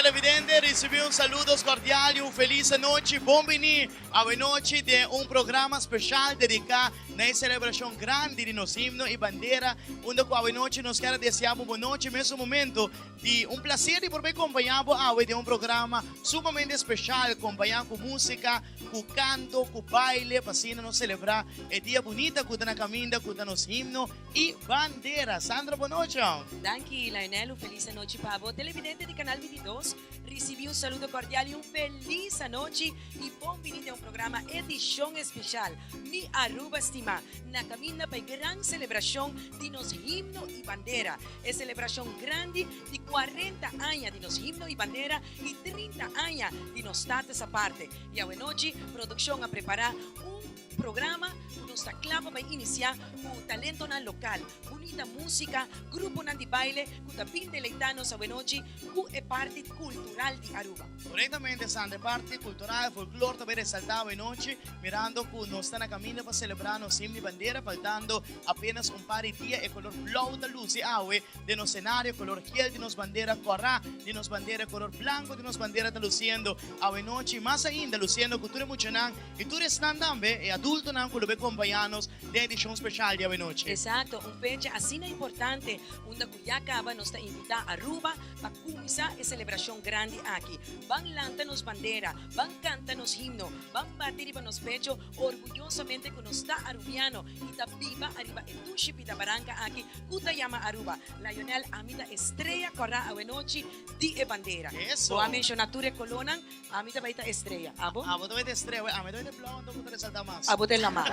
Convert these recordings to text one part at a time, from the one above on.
Televidente, ricibi un saludos cordial y un feliz anochi. Bon bini awenochi den un programa special dedica na e celebracion grandi di nos himno y bandera, unda cu awenochi nos kier a desea bo bon nochi. Mesun momento di un placer di por bay compaña bo awe den un programa sumamente special, compaña cu musica, cu canto, cu baile, pa asina nos celebra e dia bunita cu ta na caminda, cu ta nos himno y bandera. Sandra, bon nochi. Danki, Lionel. Un felis anochi pa bo. Televidente di Canal 22, ricibi un saludo cordial y un felis anochi y bon bini den un programa edicion especial, Mi Aruba Stima, na caminda pa e gran celebracion di nos himno y bandera. E celebracion grandi di cuarenta aña di nos himno y bandera y trinta aña di nos Status Aparte. Y awenochi produccion a prepara un Programa ku nos ta kla pa bai inisiá ku talentonan lokal, bunita músika, gruponan di baile ku ta bin deleitá nos awenochi ku e parti kultural di Aruba. Korektamente, Sandra, e parti kultural, folklor ta bai resaltá awenochi, mirando ku nos ta na kaminda pa selebrá nos himno i bandera, faltando apenas un par di dia e kolor blou ta lusi awe den nos senario, kolor giel di nos bandera, kòrá di nos bandera, kolor blanko di nos bandera ta lusiendo awenochi, mas ainda lusiendo ku tur e muchanan I tur esnan tambe, e adultonan ku lo be kompañá nos den edishon speshal di awenochi. Esakto, un fecha asina importante unda ku ya kaba nos ta invitá Aruba pa kuminsá e selebrashon grandi aki. Ban lanta nos bandera, ban kanta nos himno, ban bati riba nos pecho orguyosamente ku nos ta Arubiano i ta biba ariba e dushi pida baranka aki ku ta yama Aruba. Lionel, ami ta e strea kòrá awenochi di e bandera. Eso! Bo a menshoná tur e kolónan. Ami ta bai ta estrella. Abo? Abo ta bai ta estrella. Wè, ami ta bai ta blauw anto bo ta resalta mas. Abo ta e lamá.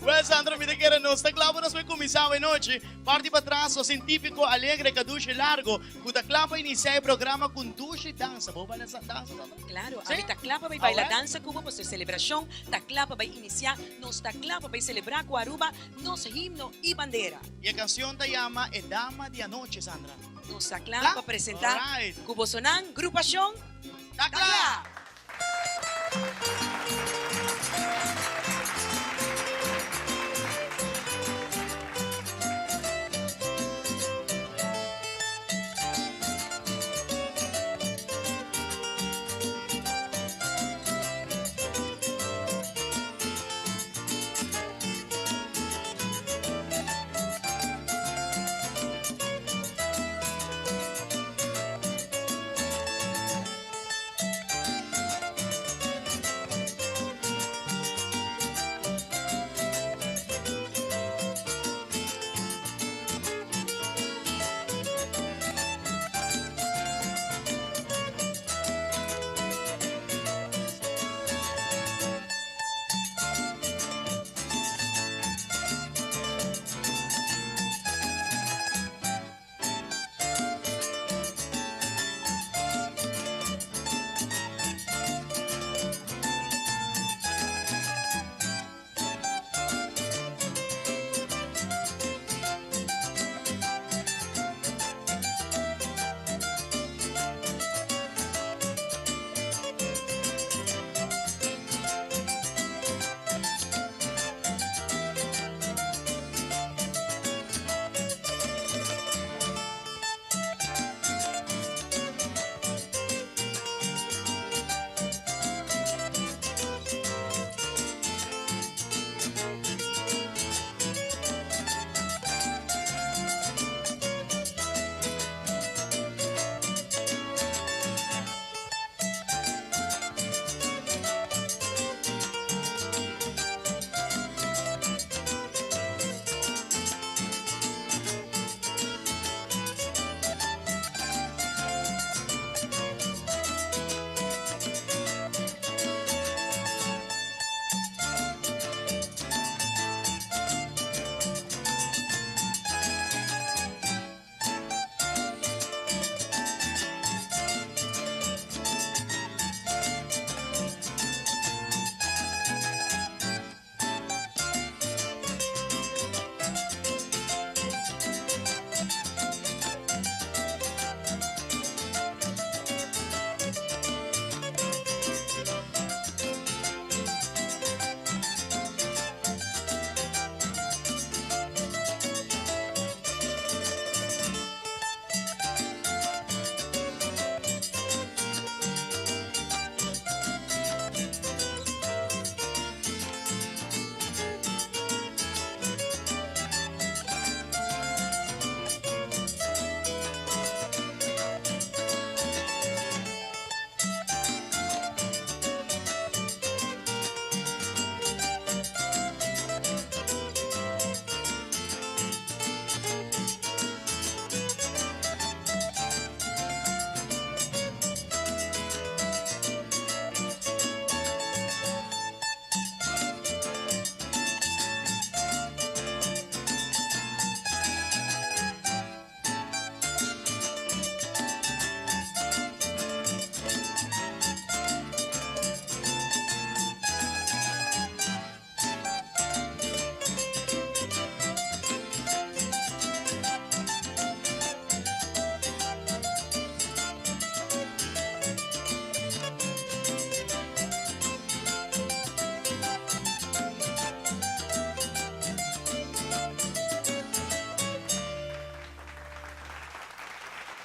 Wè, Sandra, mi ta kere nos ta kla pa nos bai kuminsá awe nochi. Parti patras, nos tin Típico, Alegre, Kadushi Largo, ku ta kla pa inisiá e programa ku un dushi dansa. Bo baila dansa, Sandra? Klaro, ami ta kla pa bai baila dansa ku bo, pasobra e selebrashon ta kla pa bai inisiá. Nos ta kla pa bai selebrá ku Aruba nos himno i bandera. I e kansion ta yama E Dama di Anochi, Sandra. Nos ta kla pa presentá ku bosonan Grupashon Ta Kla!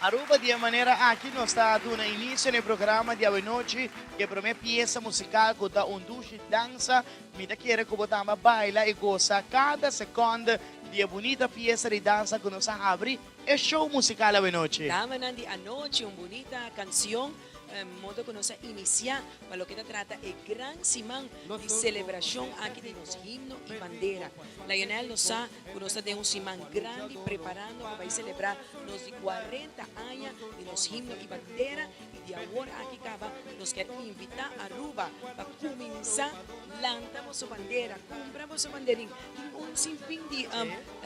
Aruba di e manera aki nos ta duna inicio na e programa di awenochi cu e prome pieza musical cu ta un dushi dansa. Mi ta kere cu bo tamba baila y goza cada seconde di e bunita pieza di dansa cu nos a habri e show musical awenochi. Damanan di anochi un bunita cancion modo cu nos a inicia pa loke ta trata e gran siman di celebracion aki di nos himno y bandera. Lionel nos sa cu nos ta den un siman grandi preparando pa bay celebra nos di 40 aña di nos himno y bandera y di awor aki caba nos kier invita Aruba pa cuminsa lanta boso bandera, cumpra boso banderin. Tin un sinfin di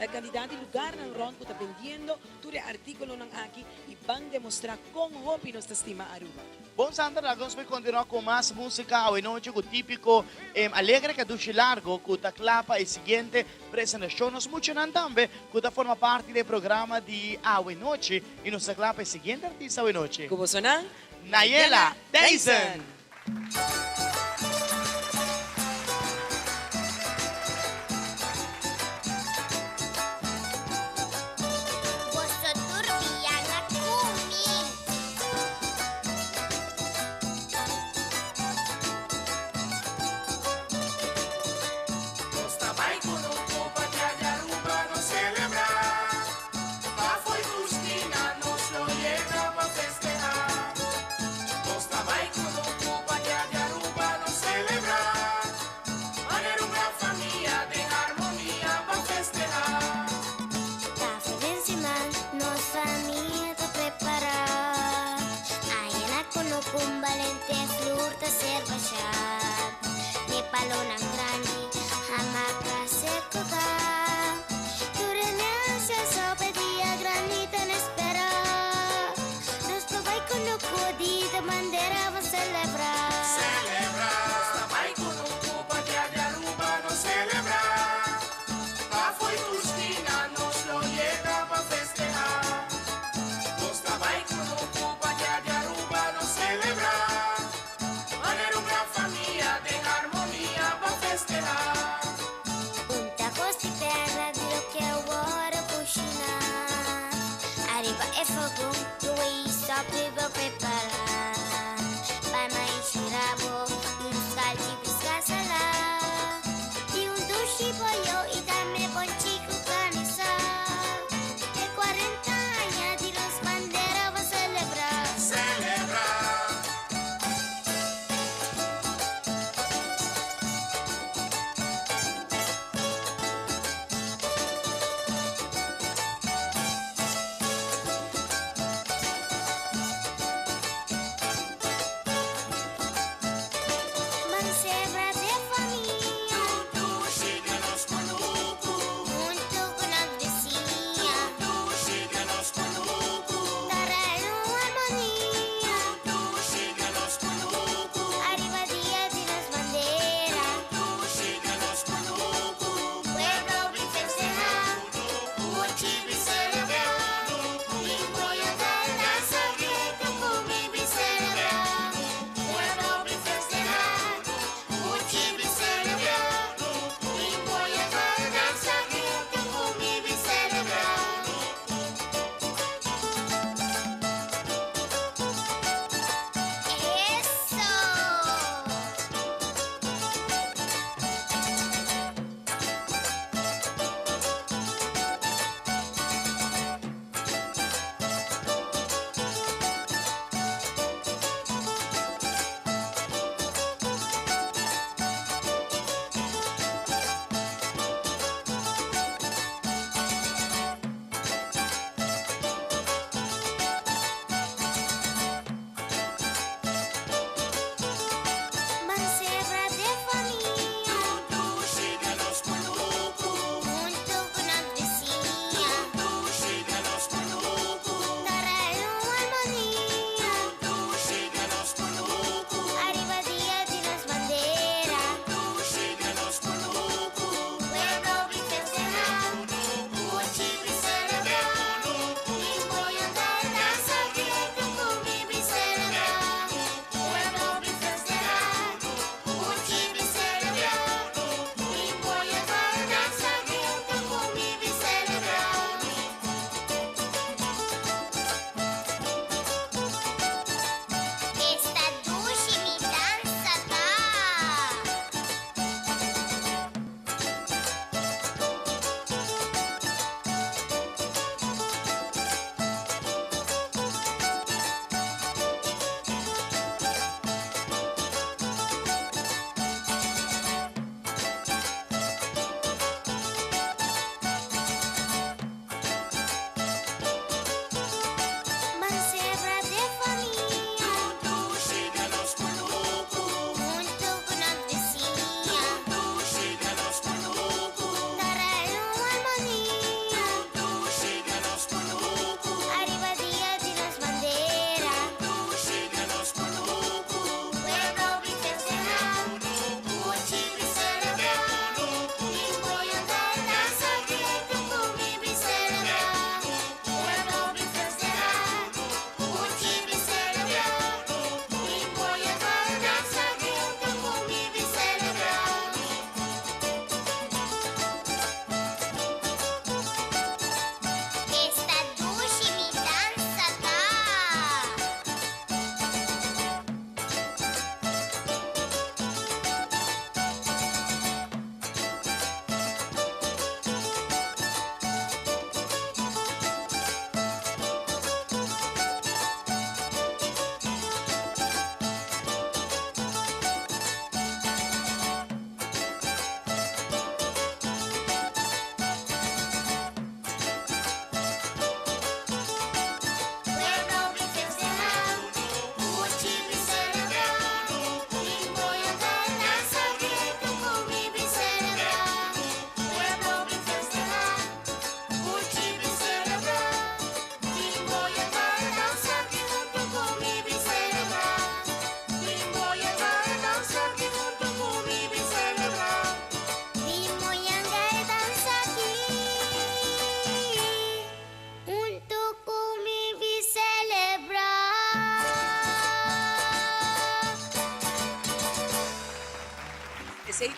cantidad di lugarnan rond cu ta bendiendo tur e articulonan aki y ban demostra con hopi nos ta stima Aruba. Bon Sandra, laga nos por continua cu mas musica awe nochi cu Tipico Alegre Cadushi Largo cu ta cla pa e siguiente presentacion. Nos muchanan tambe cu ta forma parti di e programa di awe nochi y nos ta cla pa e siguiente artista awe nochi. Cu bosonan, Nayela Tyson! Boso tur biana ku mi. Nos ta bai ku nos pa dia di Aruba nos celebra. Pa fo'i tur skina nos lo yega pa festeha. Nos ta bai ku nos pa dia di Aruba.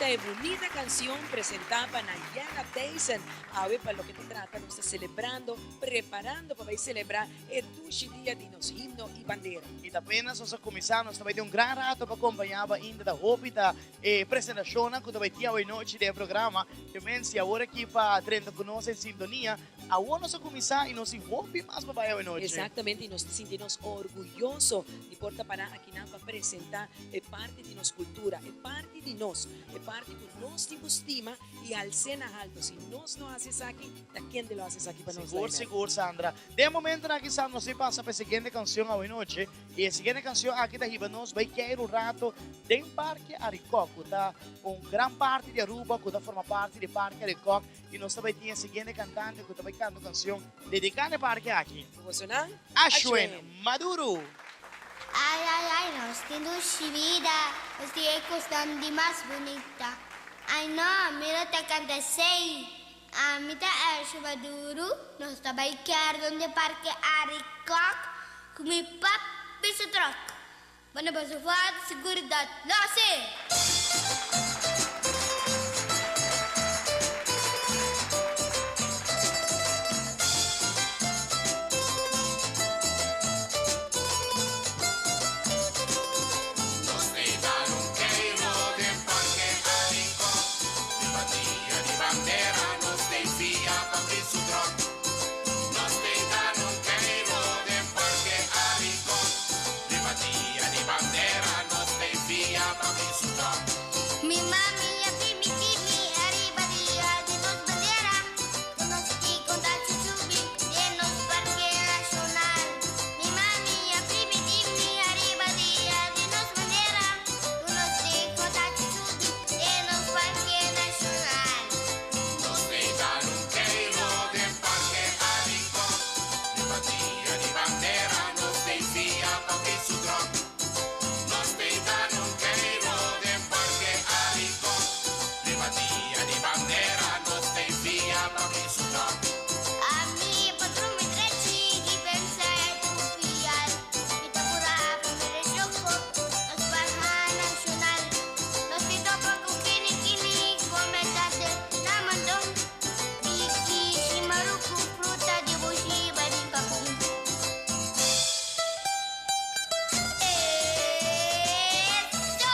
ta e bunita cancion presenta pa Nayara Thijssen. Awe pa loke ta trata nos ta celebrando, preparando pa bay celebra e dushi dia di nos himno y bandera. Y ta apenas nos a cuminsa, nos ta bay tin un gran rato pa acompaña bo ainda ta hopi ta e presentacionnan cu ta bay tin awe nochi den e programa. Te men si awor aki pa drenta cu nos en sintonia. Awor nos a cuminsa y nos tin hopi mas pa bay awe nochi. Exactamente y nos ta sinti nos orguyoso di por ta para akinan pa presenta e parti di nos cultura, e parti di nos, e parti cu nos tin cu stima y alce na halto. Si nos no haci esaki, ta kende lo haci esaki pa nos, Sigur, Lionel? sigur, Sandra. Den e momentonan aki, Sandra, nos tin pasa pa e siguiente cancion awe nochi. Y e siguiente cancion aki ta hiba nos bay keir un rato den Parke Arikok, cu ta un gran parti di Aruba cu ta forma parti di Parke Arikok. Y nos ta bay tin e siguiente cantante cu ta bay canta un cancion dedica na e parke aki. Cu bosonan, Ashwin Maduro! Ay ay ay nos tin dushi bida, nos tin e cosnan di mas bunita. Ay no, mi no ta canta esey. Ami ta Ashwin Maduro, nos ta bay kerdo den parke Arikok cu mi papi su truck. Bo no pasa falta seguridad, no si! Nos te dar un keiro den Parke Arikok. Riba dia di bandera nos te fia pa su drok. Nos te dar un keiro den Parke Arikok. Riba dia di bandera nos te fia pa su drok. Mi mami a primintí mi ariba dia di nos bandera ku nos tin konta chuchubi den nos parke nashonal. Mi mami a primintí mi ariba dia di nos bandera ku nos tin konta chuchubi den nos parke nashonal. Nos te dar un keiro den Parke Arikok. Riba dia di bandera nos te fia pa su drok. Nos te dar un keiro den Parke Arikok. Riba dia di bandera nos te fia pa su drok. Ami patron mi drechi di pensa oficial. Mi ta pura pa mira shoko, nos parha nacional. Nos ti topa ku kini kini, komentate na mandon. Biki shimaruku, fruta di bushi bari papum. Eso!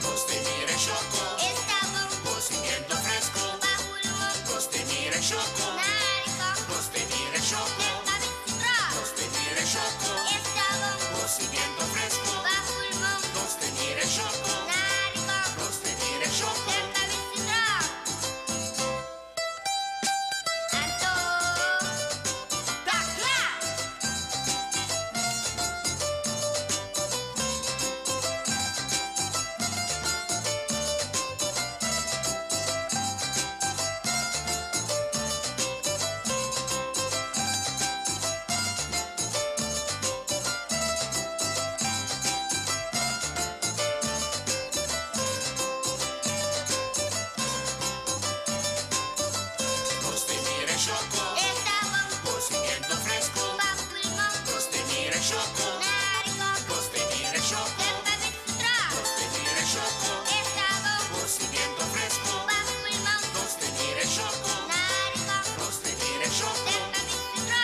Nos te mira shoko, Esta bon, cocimiento fresco. pa pulmon, Nos te mira shoko, narco, nos te mira shoko, den cabecitra. nos te mira shoko, Esta bon, cocimiento fresco. pa pulmon, Nos te mira shoko, narco, nos te mira shoko. den cabecitra. Anto, takla! Nos te mira shoko, Esta bon, cocimiento fresco. pa pulmon, Nos te mira shoko, narco, nos te mira shoko, den cabecitra. nos te mira shoko, Esta bon, cocimiento fresco. pa pulmon, Nos te mira shoko, narco, nos te mira shoko. den cabecitra.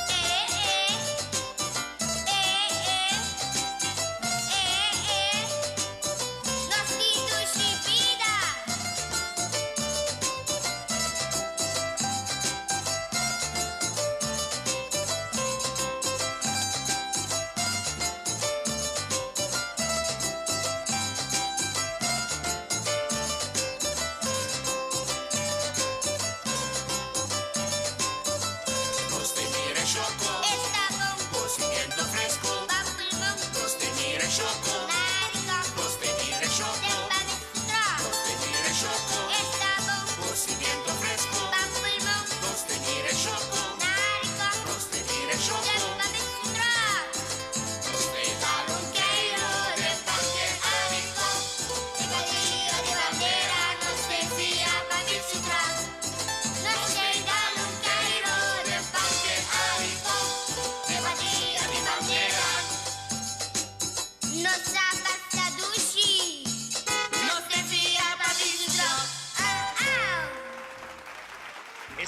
Eh, eh, eh, eh, eh, eh, nos tin dushi bida. Nos te mira shoko, Esta bon, cocimiento fresco. pa pulmon, Nos te mira shoko, narco, nos te mira shoko, den cabecitra. nos te mira shoko, Esta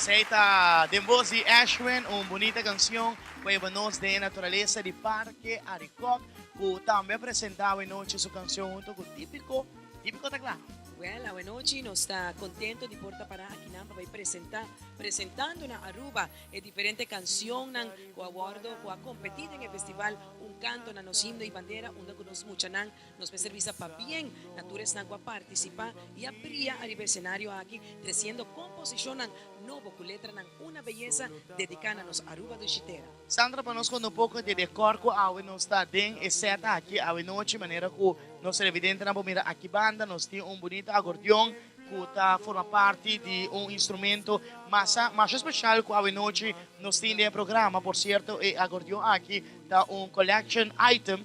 Esey ta den voz di Ashwin, un bunita cancion cu a yeba nos den e naturalesa di Parke Arikok, cu tambe a presenta awenochi su cancion hunto cu Tipico. Tipico ta cla. Wel, awenochi nos ta contento di por ta para akinan pa bay presenta, presentando na Aruba e diferente cancionnan cu a wordo, cu a competi den e festival Un Canto na Nos Himno y Bandera, unda cu nos muchanan Nos mester bisa pabien na tur esnan ku a partisipá i a bria ariba esenario aki, tresiendo komposishonnan nobo ku letranan una beyesa dediká na nos Aruba dushi tera. Sandra, pa nos konta un poko di dekòr ku awe nos ta den e sèt aki awe nochi, manera ku nos televidentenan por mira aki banda nos tin un bunita akordeon ku ta forma parti di un instrumento masa masha speshal ku awe nochi nos tin den e programa. Por sierto e akordeon aki ta un collection item.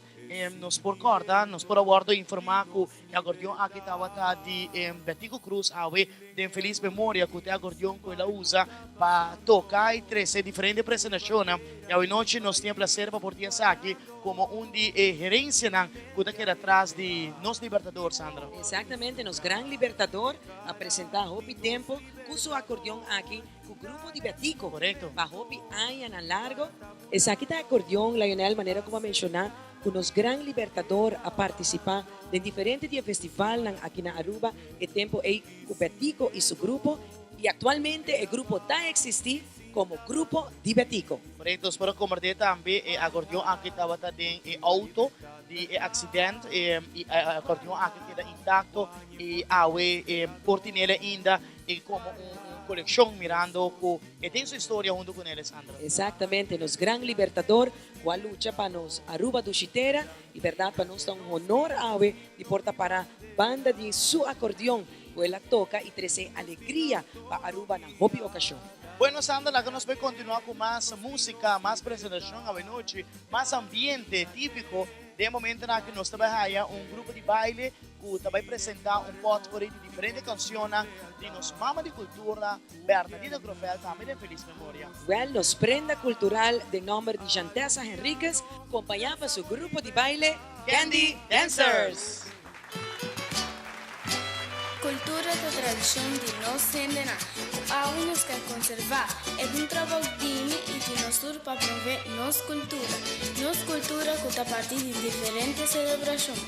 Nos por corda, nos por a wordo informa cu e acordeon aki tabata di Betico Croes awe den feliz memoria cu ta e acordeon cu el a usa pa toca y trece diferente presentacionnan. Y awe nochi nos tin e placer pa por tin esaki como un di e herencianan cu ta keda tras di nos Libertador, Sandra. Exactamente, nos gran Libertador a presenta hopi tempo cu su acordeon aki cu grupo di Betico. Correcto. Pa hopi añanan largo. Esaki ta acordeon, Lionel, manera como a menciona cu nos gran Libertador a participa den diferente di e festivalnan aki na Aruba e tempo ey cu Betico y su grupo y actualmente e grupo ta existi como Grupo di Betico. Correcto, nos por a comparti tambe e acordeon aki tabata den e auto di e accident y e acordeon aki keda intacto y awe por tinele ainda y como un coleccion mirando cu E tin su historia hunto cu Alessandra. Exactamente, nos gran libertador cu a lucha pa nos Aruba dushi tera y berdad pa nos ta un honor awe di por ta para banda di su acordeon cu el a toca y trece alegria pa Aruba na hopi ocasion. Bueno Sandra, laga nos bay continua cu mas musica, mas presentacion awe nochi, mas ambiente tipico. Den e momentonan aki nos ta bay haya un grupo di baile cu ta bay presenta un potpourri di diferente cancionnan di nos mama di cultura, Bernadita Grofel tambe den felis memoria. Wel nos prenda cultural den nomber di Jantessa Henriquez, compaña pa su grupo di baile Candy Dancers. Cultura ta tradicion di nos hendenan cu awe nos ker conserva. E ta un trabou dimi y di nos tur pa promove nos cultura. Nos cultura cu ta parti di diferente celebracion.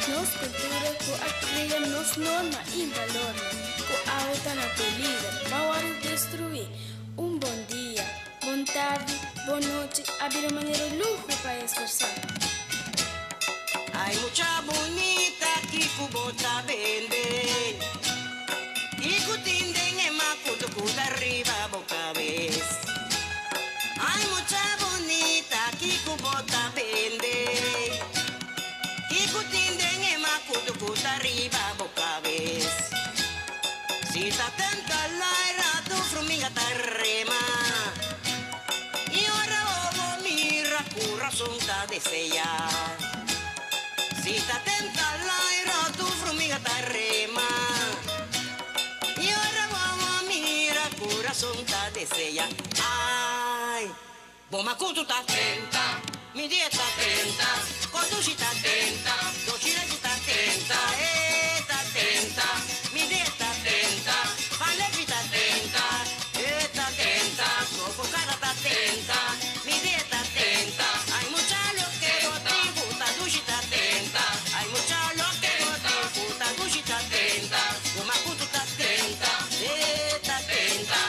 Nos cultura cu a crea nos norma y balornan cu awe ta na peliger pa wòrdu destruí. Un bon dia, bon tardi, bon nochi a bira manera luho pa esforsá. Ay mucha bunita kico bo ta bende? Kico tin. riba bo kabes. Si ta tenta laira tu fruminga ta rema. I ora bo mira kurason ta desea. Si ta tenta laira tu fruminga ta rema. I ora bo mira kurason ta desea. Ai, bo makutu ta tenta, mi dieta tenta, kodushi ta tenta, doshireki ta tenta, e ta tenta, mi dieta tenta, palepi ta tenta, e ta tenta, sofocada ta tenta, mi dieta tenta, hay mucha lo que botin, ta dushi ta tenta, hay mucha lo que botin, ta dushi ta tenta, bo makutu ta tenta, e ta tenta.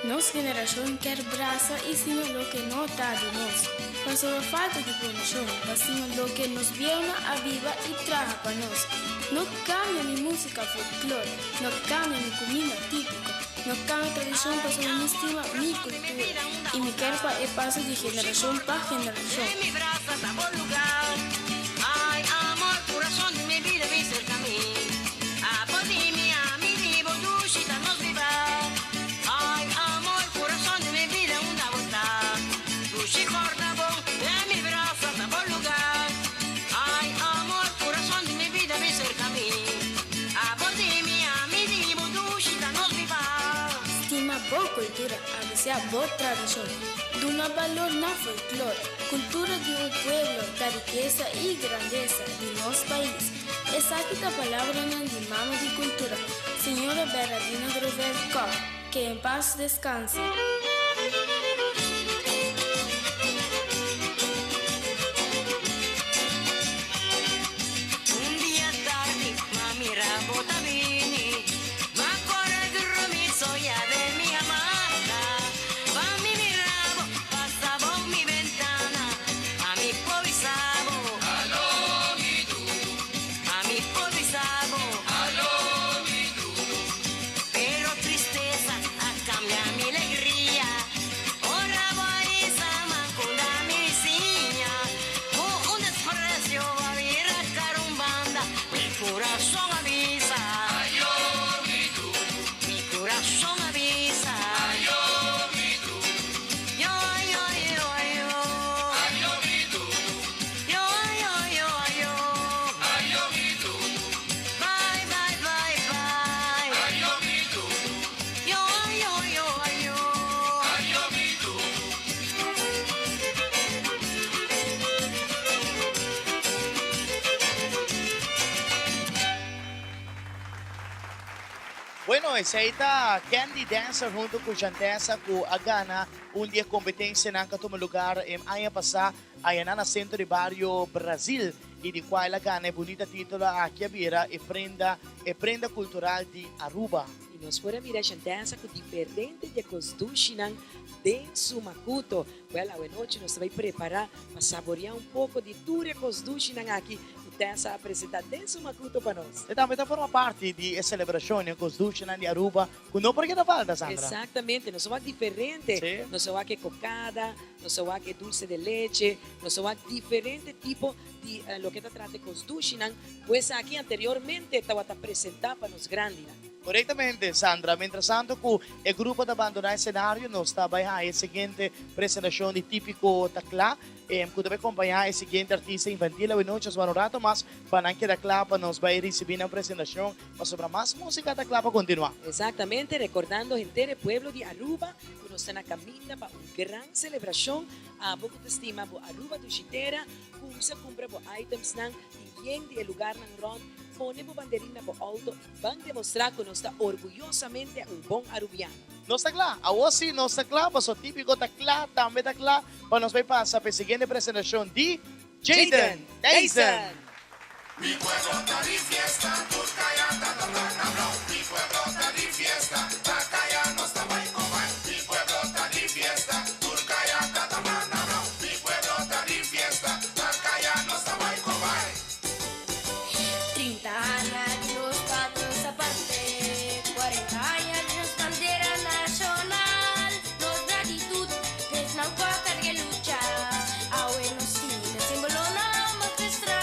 Nos generashon ke brasa i siña loke no ta di nos. Pasobra falta di promeshon, pa siña loke nos bieunan a biba i traha pa nos. No kambia mi músika folklor, no kambia mi kuminda típiko, no kambia tradishon pasobra mi stima mi kultura i mi ke pa e pasa di generashon pa generashon. Mi brasa ta bo lugá. Ai, amor, kurason di mi bida, bin serka mi. Abo di mi, ami di bo, dushi ta nos biba. Ai, amor, kurason di mi bida, unda bo ta? Dushi kòrda bo, den mi brasa ta bo lugá. Ai, amor, kurason di mi bida, bin serka mi. Abo di mi, ami di bo, dushi ta nos biba. Stima bo kultura, apresiá bo tradishon. Duna balor na folklor, kultura di un pueblo, ta rikesa i grandesa di nos pais. Esaki ta palabranan di mama di kultura, señora Bernardina Grover Kock, ke en pas deskanse. Un dia tardi, m'a mira bo ta bini. M'a kore drumi soña den mi hamaka. Pa mi mira bo, pasa bou mi bentana. Pa mi por bisa bo. Pa mi por bisa bo. Pero tristesa a kambia mi alegria. Ora bo a hisa man ku mi bisiña. Ku un despresio a bira kara un banda. Mi kurason a bisa. Mi kurason a bisa. Yo, yo, yo, yo. Yo, yo, yo, yo. Bye, bye, bye, bye. Yo, yo, yo, yo. Bueno, esei ta Candy Dancer huntu ku Jantessa ku a gana un di e kompetensianan ku a tuma lugar e aña pasá ayanan na Sentro di Bario Brazil i di kua el a gana e bunita título aki a bira e prenda e prenda kultural di Aruba. I nos por a mira Jantessa ku diferente di e kos dushinan den su makuto. Wèl, awenochi nos ta bai prepará pa saboreá un poko di tur e kos dushinan aki ku Tessa a presentá den su makuto pa nos. E tambe ta forma parti di e selebrashon e kos dushinan di Aruba ku no por keda falta, Sandra. Exactamente, nos a wak diferente. Nos a wak e cocada, nos a wak e dulce de leche, nos a wak diferente tipo di loke ta trata e kos dushinan ku esaki anteriormente tabata presentá pa nos grandinan. Korektamente, Sandra. Mientrastanto ku e grupo ta bandoná e senario, nos ta bai haña e siguiente presentashon di Típiko Ta Kla, ku ta bai kompañá e siguiente artista infantil awenochi. Nos wak un rato mas pa nan keda kla pa nos bai risibí nan presentashon, pasobra mas músika ta kla pa kontinuá. Exactamente, recordando henter e pueblo di Aruba cu nos ta na caminda pa un gran celebracion. Abo cu ta stima bo Aruba dushi tera, cuminsa cumpra bo itemsnan tin yen di e lugarnan rond, pone bo banderin na bo auto y ban demostra cu nos ta orguyosamente un bon Arubiano. Nos ta kla. Awor sí nos ta kla, paso Típiko Ta Kla tambe ta kla pa nos bai pasa pa e siguiente presentashon di Jaden Tyson. Mi pueblo ta di fiesta, tur kaya ta toka na blou. Mi pueblo ta di fiesta, ta kaya nos ta bai kobai. Mi pueblo ta di fiesta, tur kaya ta toka na blou. Mi pueblo ta di fiesta, ta kaya nos ta bai kobai. 30 aña di nos Status Aparte, 40 aña di nos bandera nashonal. Nos gratitut, esnan ku a karga lucha, awe nos tin e símbolonan mas mustrá.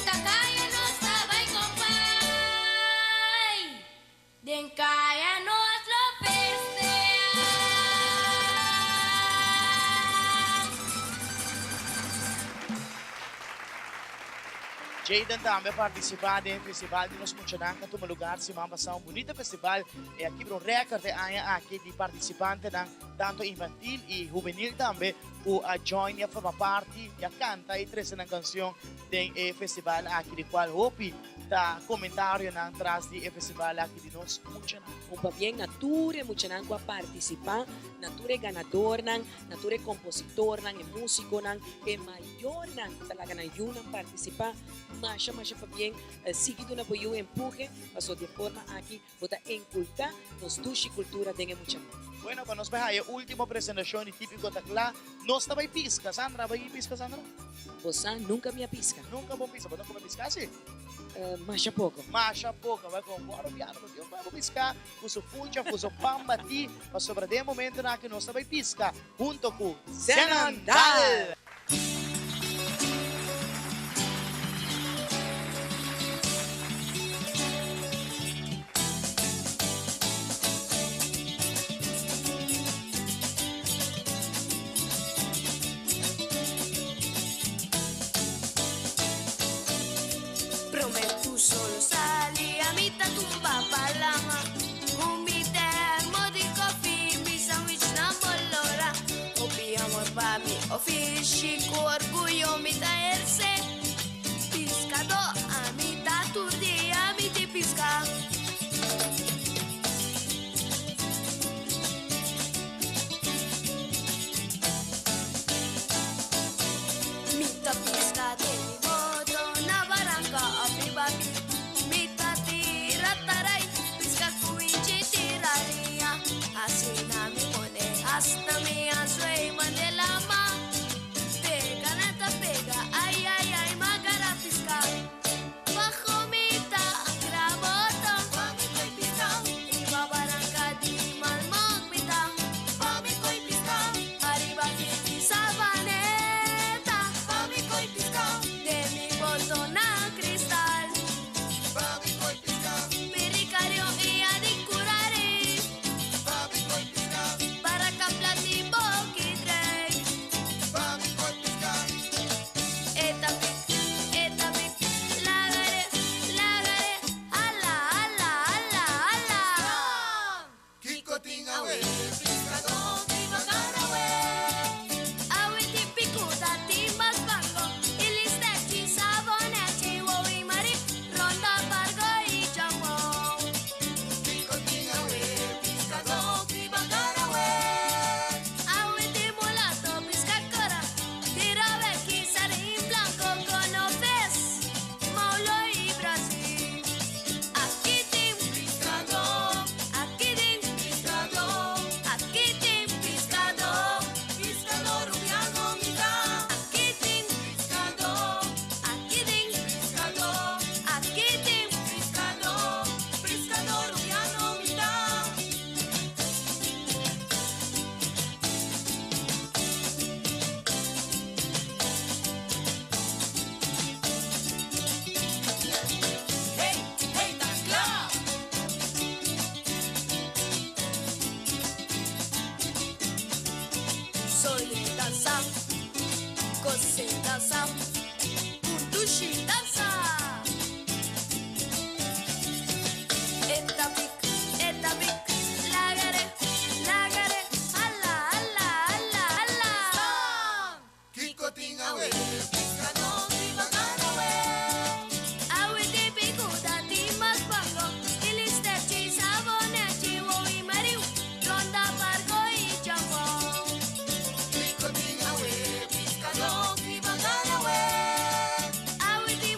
Takaya nos tabay compay. Den kaya nos lo festea. Jayden tambe a participa den e festival di nos muchanan cu a tuma lugar siman pasa. Un bunita festival y a kibra un record e aña aki di participantenan tanto infantil y hubenil tambe cu a join y a forma parti y a canta y trece nan cancion den e festival aki di cual hopi ta comentarionan tras di e festival aki di nos muchanan. Un pabien na tur e muchanan cu a participa, na tur e ganadornan, na tur e compositornan, e musiconan, e mayornan cu ta laga nan yunan participa. Masha masha pabien, sigui duna bo yu empuhe, paso di e forma aki bo ta inculca nos dushi cultura den e muchanan. Bueno, pa nos bai haya e ultimo presentacion di Tipico ta cla, nos ta bai pisca. Sandra, a bai pisca, Sandra? Bo sa, nunca mi a pisca. Nunca bo pisca? Bo ta come pisca si? Masha poco. Masha poco. Bai con bo arubiano, bo tin un bai bo pisca cu su funcha, cu su pan bati, pasobra den e momentonan aki nos ta bai pisca hunto cu Zenan Dal! Prome cu sol sali ami ta tumba pa lama Cu mi termo di kofi mi sandwich na bolora Hopi amor pa mi ofishi cu orguyo mi ta herce Piscado ami ta tur dia mi di pisca. Mi ta pisca den mi boto na baranca of riba pit. Mi ta tira tarai, pisca cu inchi tira liña. Asina mi pone hasta mi anzuey mande lama. Pega nan ta pega, ay ay ay, magara pisca. Bajo mi ta ancra boto. Pa mi coi pisca. Riba baranca di Malmok mi ta. Pa mi coi pisca. Ariba di Savaneta. Pa mi coi pisca. Den mi boto na cristal. Pa mi coi pisca. Piricario y Adicurari. Pa mi coi pisca. Barraca Plat y Boquidrey. Pa mi coi pisca. E ta pic, e ta pic, lagare, lagare, ala, ala, ala, ala. Kiko tin awe, piscadó tin bagar awe. Awe tin picuda, tin mas bango, y listechi, sabonechi, wowi mari, ronda, pargo y chambon. Kiko tin awe, piscadó tin bagar awe. Awe tin mulato, pisca cora, tira beki, sarin blanco, conoces, Maulo y Brasil. Aki tin piscadó, aki tin piscadó, aki tin piscadó, Piscadó rubiano mi ta. aki tin piscadó, aki tin Piscadó, aki tin piscadó, piscadó rubiano mi ta. Hey, hey, ta cla! Soy danza, cose danza, puntushi danza. Eta pic, eta pic, lagare, lagare, ala, ala, ala, ala. Kiko tin awe, piscadó tin bagar awe. Awe tin picuda, tin mas bango, ilisterchi, sabonechi, wowi mariu, ronda, pargo y chambon. Kiko tin awe, piscadó tin bagar awe. Awe tin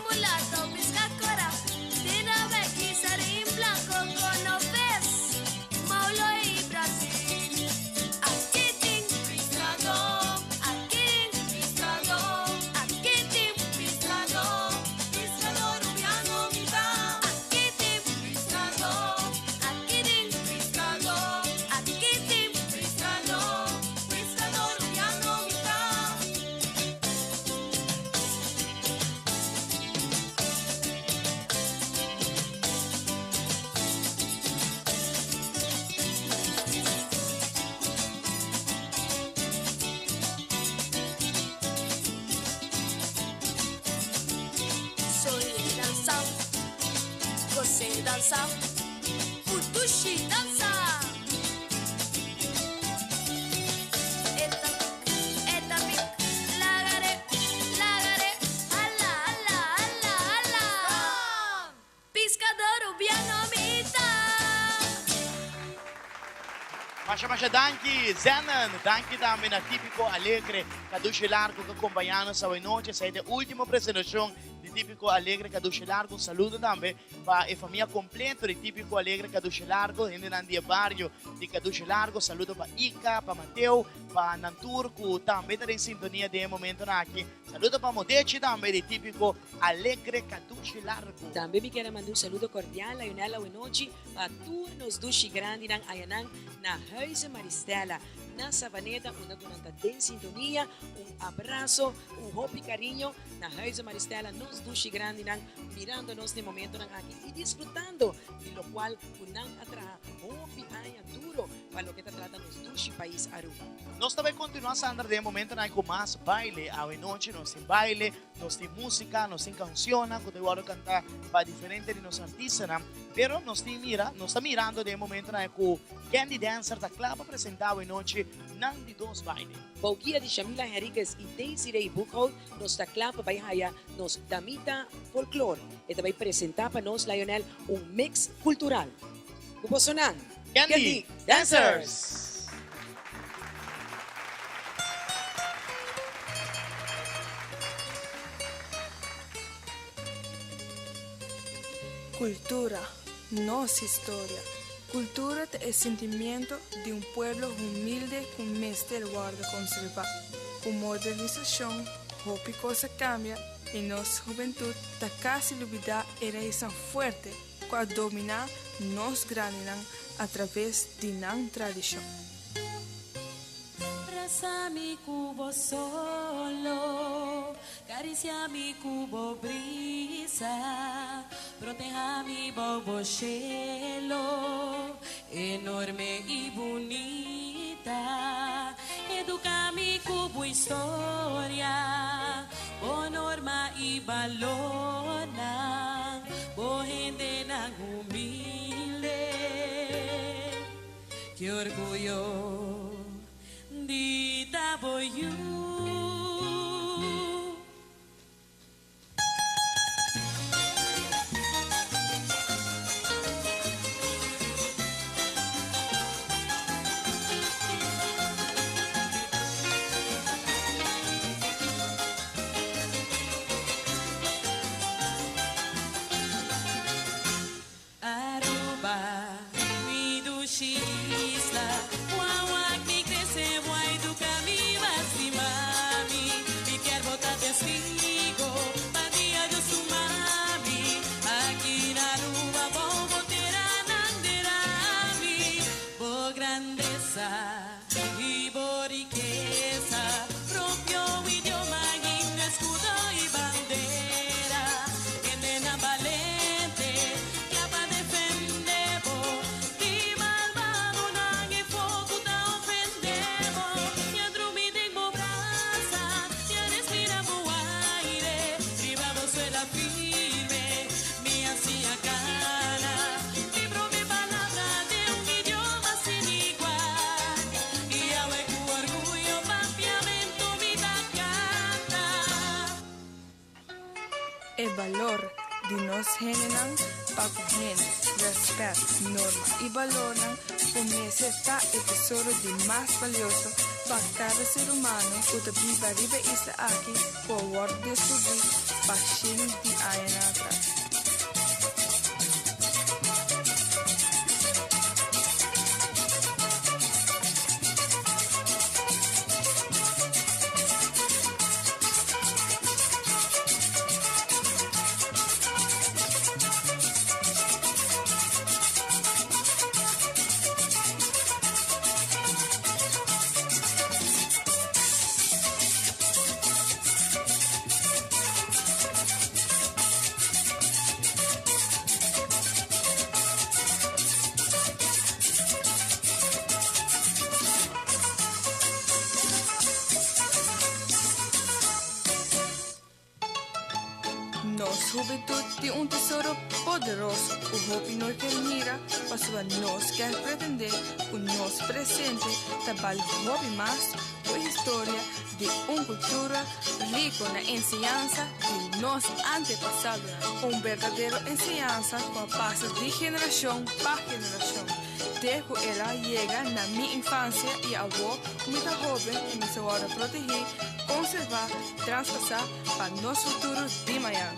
crece danza. Udushi danza. Eta pic, eta pic, lagare, lagare, ala, ala, ala, ala. Piscador rubiano mita. Masha masha danki Zenon, danki tambe na Tipico Alegre Cadushi Largo cu a compaña nos awe nochi. Esey ta e ultimo presentacion di Tipico Alegre Cadushi Largo. Un saludo tambe pa e famia completo di Tipico Alegre Cadushi Largo, hendenan di e bario di Cadushi Largo. Saludo pa Ica, pa Mateo, pa nan tur cu tambe ta den sintonia den e momentonan aki. Saludo pa Modechi tambe di Tipico Alegre Cadushi Largo. Tambe mi kier a manda un saludo cordial Lionel awe nochi Pa tur nos dushi grandinan ayanan na Huize Maristella na Savaneta unda ku nan ta den sintonia, un abraso, un hopi kariño na Huize Maristella, nos dushi grandinan mirando nos den momentonan aki i disfrutando di lokual ku nan a traha hopi aña duro pa loke ta trata nos dushi pais Aruba. Nos ta bai kontinua Sandra den e momentonan aki ku mas baile, awe nochi nos tin baile, Nos tin músika, nos tin kanshonnan ku ta wòrdu kantá pa diferente di nos artistanan. Pero nos tin mira, nos ta mirando den e momentonan ku Candy Dancer ta kla pa presentá awe nochi nan di dos baile. Bou guia di Shamila Henriquez i Desiree Boekhout nos ta kla pa bai haya nos damita folklor. E ta bai presentá pa nos, Lionel, un mix kultural. Ku bosonan, Candy Dancers! Cultura, nos historia. Cultura ta e sentimiento di un pueblo humilde cu mester wordo conserva. Cu modernisacion hopi cos a cambia y nos hubentud ta casi lubida e raiznan fuerte cu a domina nos grandinan a traves di nan tradicion. Brasa mi cu bo solo, caricia mi cu bo brisa, proteha mi bou bo cielo, enorme y bunita, educa mi cu bo historia, bo norma y balornan, bo hendenan humilde. Ki orguyo di ta bo yu. Aruba, mi dushi isla, Wou wak mi crece, bo a educa mi, bo a stima mi. Mi kier bo ta testigo, pa dia Dios tuma mi. Aki na Aruba bou bo tera nan dera mi. Bo grandeza y bo rikeza, propio idioma, himno, escudo y bandera. Hendenan balente kla pa defende bo di malbadonan e foku ta ofende bo. Ya drumi den bo brasa, ya respira bo aire, riba bo suela firme mi a siña cana. Mi prome palabra den un idioma sin igual y awe cu orguyo papiamento mi ta canta. E balor di nos hendenan pa cu hende, respet, norma y balornan cu mester ta e tesoro di mas valioso pa cada ser humano cu ta biba riba e isla aki cu a wordo descubri pa shen di añanan atras. Nos hubentud tin un tesoro poderoso cu hopi no kier mira pasobra nos kier pretende cu nos presente ta bal hopi mas cu e historia di un cultura rico na enseñansa di nos antepasadonan. Un berdadero enseñansa cu a pasa di generacion pa generacion te cu el a yega na mi infancia y awo cu mi ta hoben y mi sa wordo protegi, conserva, traspasa pa nos futuro di mañan.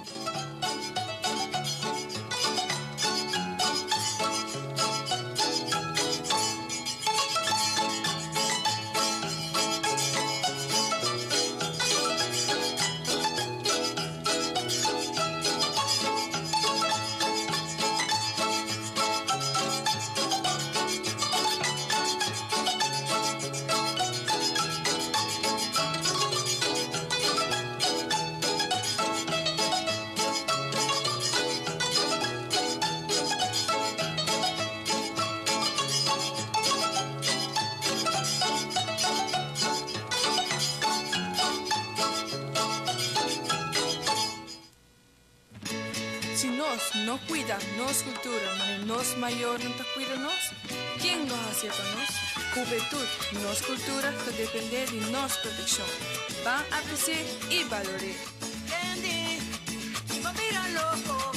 Si nos no cuida nos cultura manera nos mayornan ta cuida nos, ken lo hacié pa nos? Hubentud, nos cultura ta depende di nos proteccion. Ban aprecié y baloré. Candy, mi bo bira loco,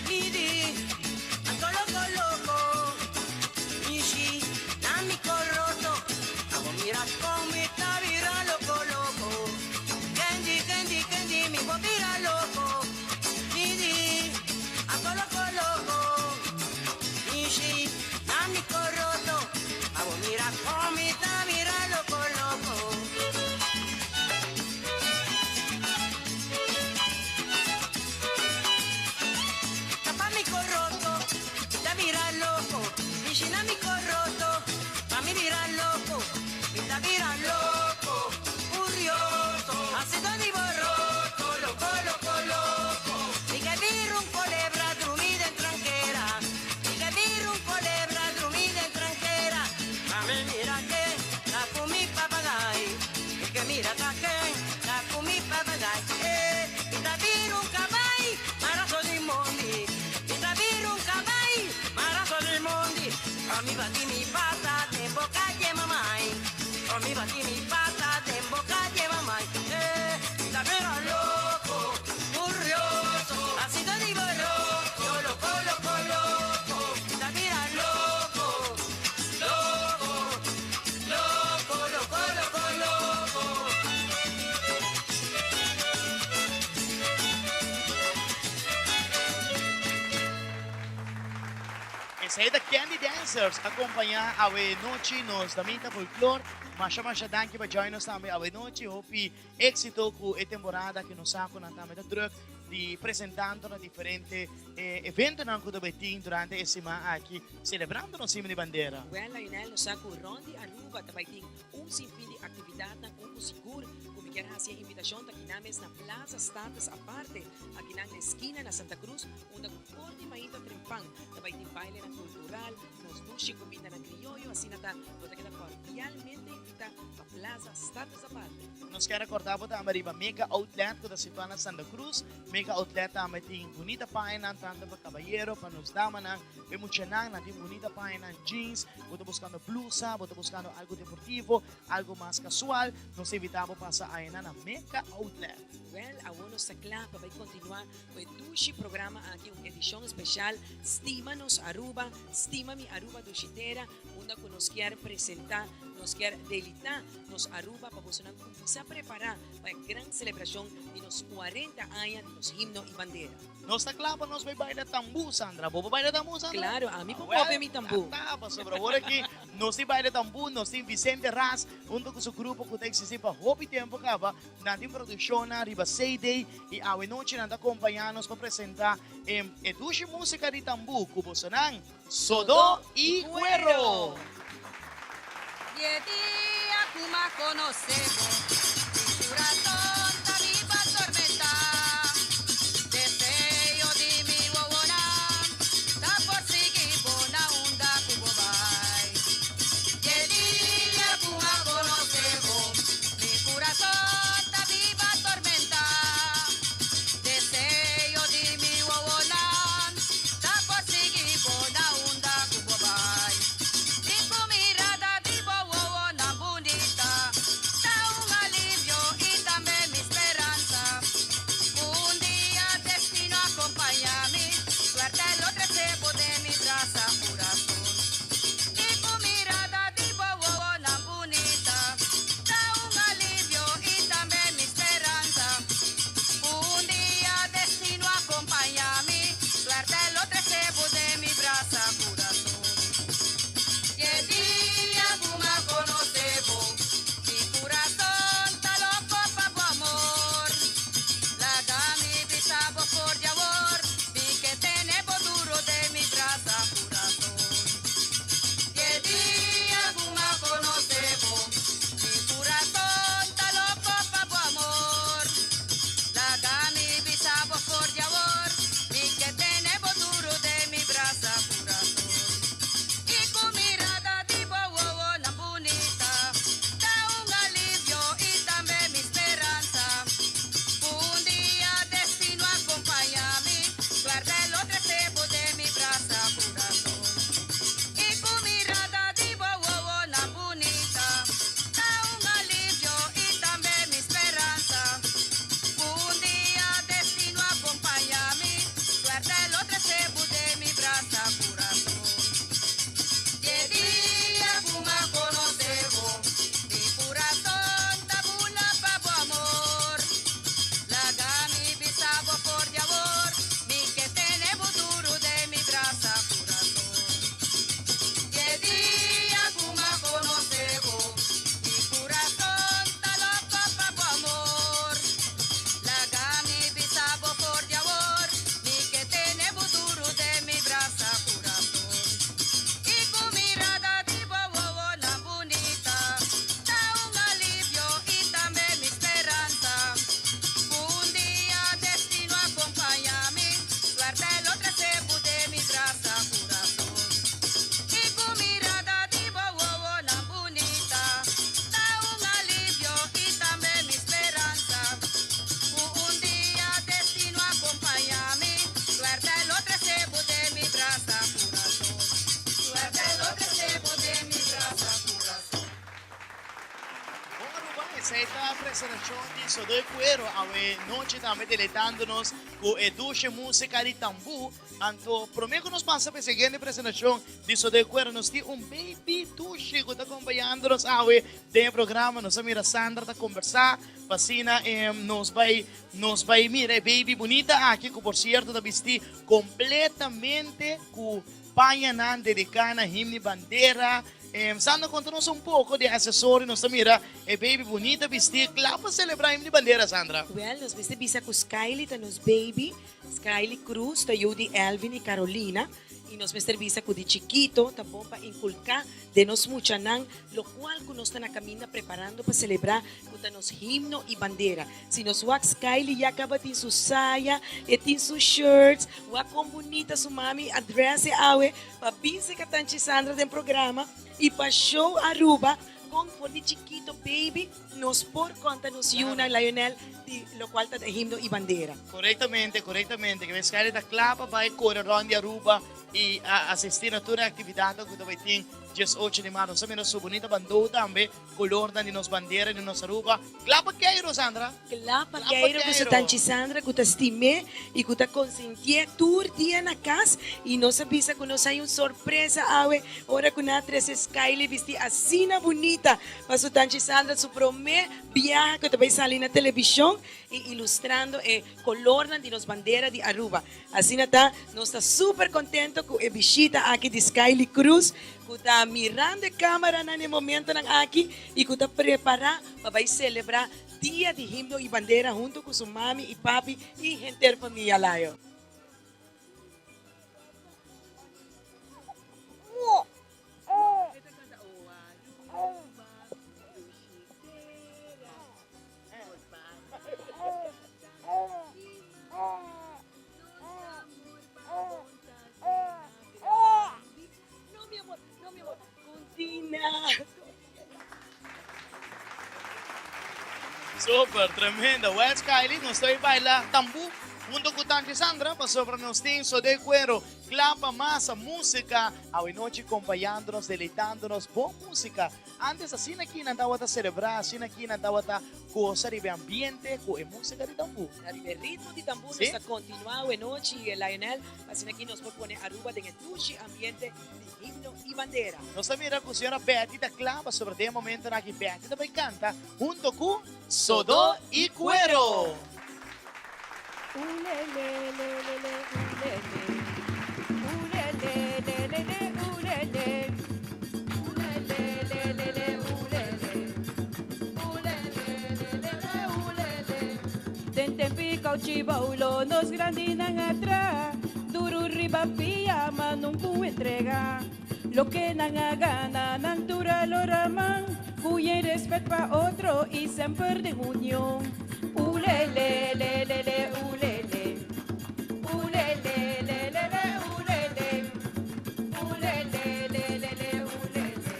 mi di, anto loco loco, mi shi, na mi coroto, abo mira con mi ta bira loco loco. Candy, Candy, Candy, mi bo bira loco, mi di, anto loco loco, mi shi, na mi coroto, abo mira con mi ta bira loco loco. Tapa mi corroto, ta mira loco, mi shina mi corroto, pa mi mira loco, mi ta mira loco, furioso, haciendo di borroto, loco, loco, loco. Mi que viro un culebra drumida en tranquera, mi que viro un culebra drumida en tranquera, mami mira que la comí papagay, mi que mira que la comí papagay, mi ta viro un cabay, marazo di mondi, mi ta viro un cabay, marazo di mondi, a mi bati mi pata de boca ye mamai, a mi bati mi pata de boca ye mamai, mi ta viro loco, furioso, así te digo loco, loco, loco, loco, mi ta mira loco, loco, loco, loco, loco, loco. Esey ta Candy Dancers acompaña awe nochi nos Damita Folklore. Masha masha danki pa join nos tambe awe nochi. Hopi exito cu e temporada cu nos sa cu nan tambe ta druk di presentando na diferente eventonan cu ta bay tin durante e siman aki celebrando nos Himno di Bandera. Well Lionel, nos sa cu rond di Aruba ta bay tin un sinfin di actividadnan un cu sigur cu mi kier haci e invitacion ta kinan mes na Plaza Status Aparte akinan na esquina na Santa Cruz unda cu for di mainta trempan ta bay tin bailenan cultural, nos dushi cumindanan crioyo, asina ta bo ta keda cordialmente invita pa Plaza Status Aparte. Nos kier recorda bo tambe riba Mega Outlet cu ta situa na Santa Cruz. Mega Outlet tambe tin bunita pañanan tanto pa cabayero, pa nos damanan, pa e muchanan. Nan tin bunita pañanan, jeans, bo ta buscando blusa, bo ta buscando algo deportivo, algo mas casual. Nos ta invita bo pasa añanan na Mega Outlet. Wel, awor nos ta cla pa bay continua cu e dushi programa aki, un edicion special Stima Nos Aruba, Stima Mi Aruba Dushi Tera, unda cu nos kier presenta, nos kier delita nos Aruba pa bosonan cuminsa prepara pa e gran celebracion di nos cuarenta aña di nos himno y bandera. Nos ta cla pa nos bay baila tambu, Sandra. Bo por baila tambu, Sandra? Claro, ami por popia mi tambu. Awel, ta pasobra awor aki nos tin baila tambu, nos tin Vicente Ras hunto cu su grupo cu ta existi pa hopi tempo caba. Nan tin produccionnan riba CD y awe nochi nan ta acompaña nos pa presenta e dushi musica di tambu cu bosonan Sodó y Cuero. Di e dia cu m'a conoce bo, mi curazon ta biba tormenta. Deseo di mi wowonan ta por sigui bo na unda cu bo bay. Di e dia cu m'a conoce bo, mi curazon ta biba tormenta. Deseo. mira presentacion di Sodo y Cuero awe nochi tambe deleitando nos cu e dushi musica di tambu. Anto prome cu nos pasa pa e siguiente presentacion di Sodo y Cuero nos tin un baby dushi cu ta acompañando nos awe den e programa. Nos a mira Sandra ta conversa pa asina nos bay nos bay mira e baby bunita aki cu por cierto ta bisti completamente cu pañanan dedica na himno y bandera. Sandra conta nos un poco di e accesorio, nos ta mira e baby bunita bisti cla pa celebra himno y bandera, Sandra. Wel, nos mester bisa cu Skyly ta nos baby, Skyly Cruz ta yu di Elvin y Carolina, y nos mester bisa cu di chikito ta bon pa inculca den nos muchanan locual cu nos ta na caminda preparando pa celebra cu ta nos himno y bandera. Si nos wak Skyly ya caba tin su saya, e tin su shirts, wak con bunita su mami a dress e awe pa bin seca Tanchi Sandra den programa y pa show Aruba con for di chikito baby nos por conta nos yunan Lionel di locual ta himno y bandera. Corectamente, corectamente. Ke Skyly ta cla pa bay core rond di Aruba y a asisti na tur e actividadnan cu ta bay tin 18 di maart. Nos a mira su bunita bandou tambe. Colornan di nos bandera di nos Aruba. Cla pa keiro, Sandra. Cla pa keiro cu su tanchi Sandra cu ta stim'é y cu ta consentié tur dia na cas y nos a bisa cu nos hay un sorpresa awe ora cu nan a trece Skyly bisti asina bunita pa su tanchi Sandra su prome biaha cu ta bay sali na television y ilustrando e colornan di nos bandera di Aruba. Asina ta, nos ta super contento cu e bishita aki di Skyly Cruz cu ta mirando e camaranan na e momentonan aki y cu ta prepara pa bay celebra Dia di Himno y Bandera hunto cu su mami y papi y henter famia Layo. Super, tremendo. Wes Kylie, nos ta baila tambú hunto cu Tanchi Sandra pasobra nos tin Sodé Cuero cla pa masa musica awe nochi compañándonos, deleitándonos bon musica. Antes asina aki nan tabata celebra, asina aki nan tabata goza riba e ambiente cu e musica di tambú. Riba e ritmo di tambú nos ta continua awe nochi, Lionel, asina aki nos por pone Aruba den e dushi ambiente di himno y bandera. Nos ta mira cu señora Betty ta cla pasobra den e momentonan aki Betty ta bay canta hunto cu Sodó y Cuero. Den tempi kouchi boulo nos grandinan a tra duru riba pia ma nunku entrega loke nan a gana nan tur a lora man ku yen respet pa otro i semper den union. Ulele lelele ulele ulele lelele ulele ulele lelele ulele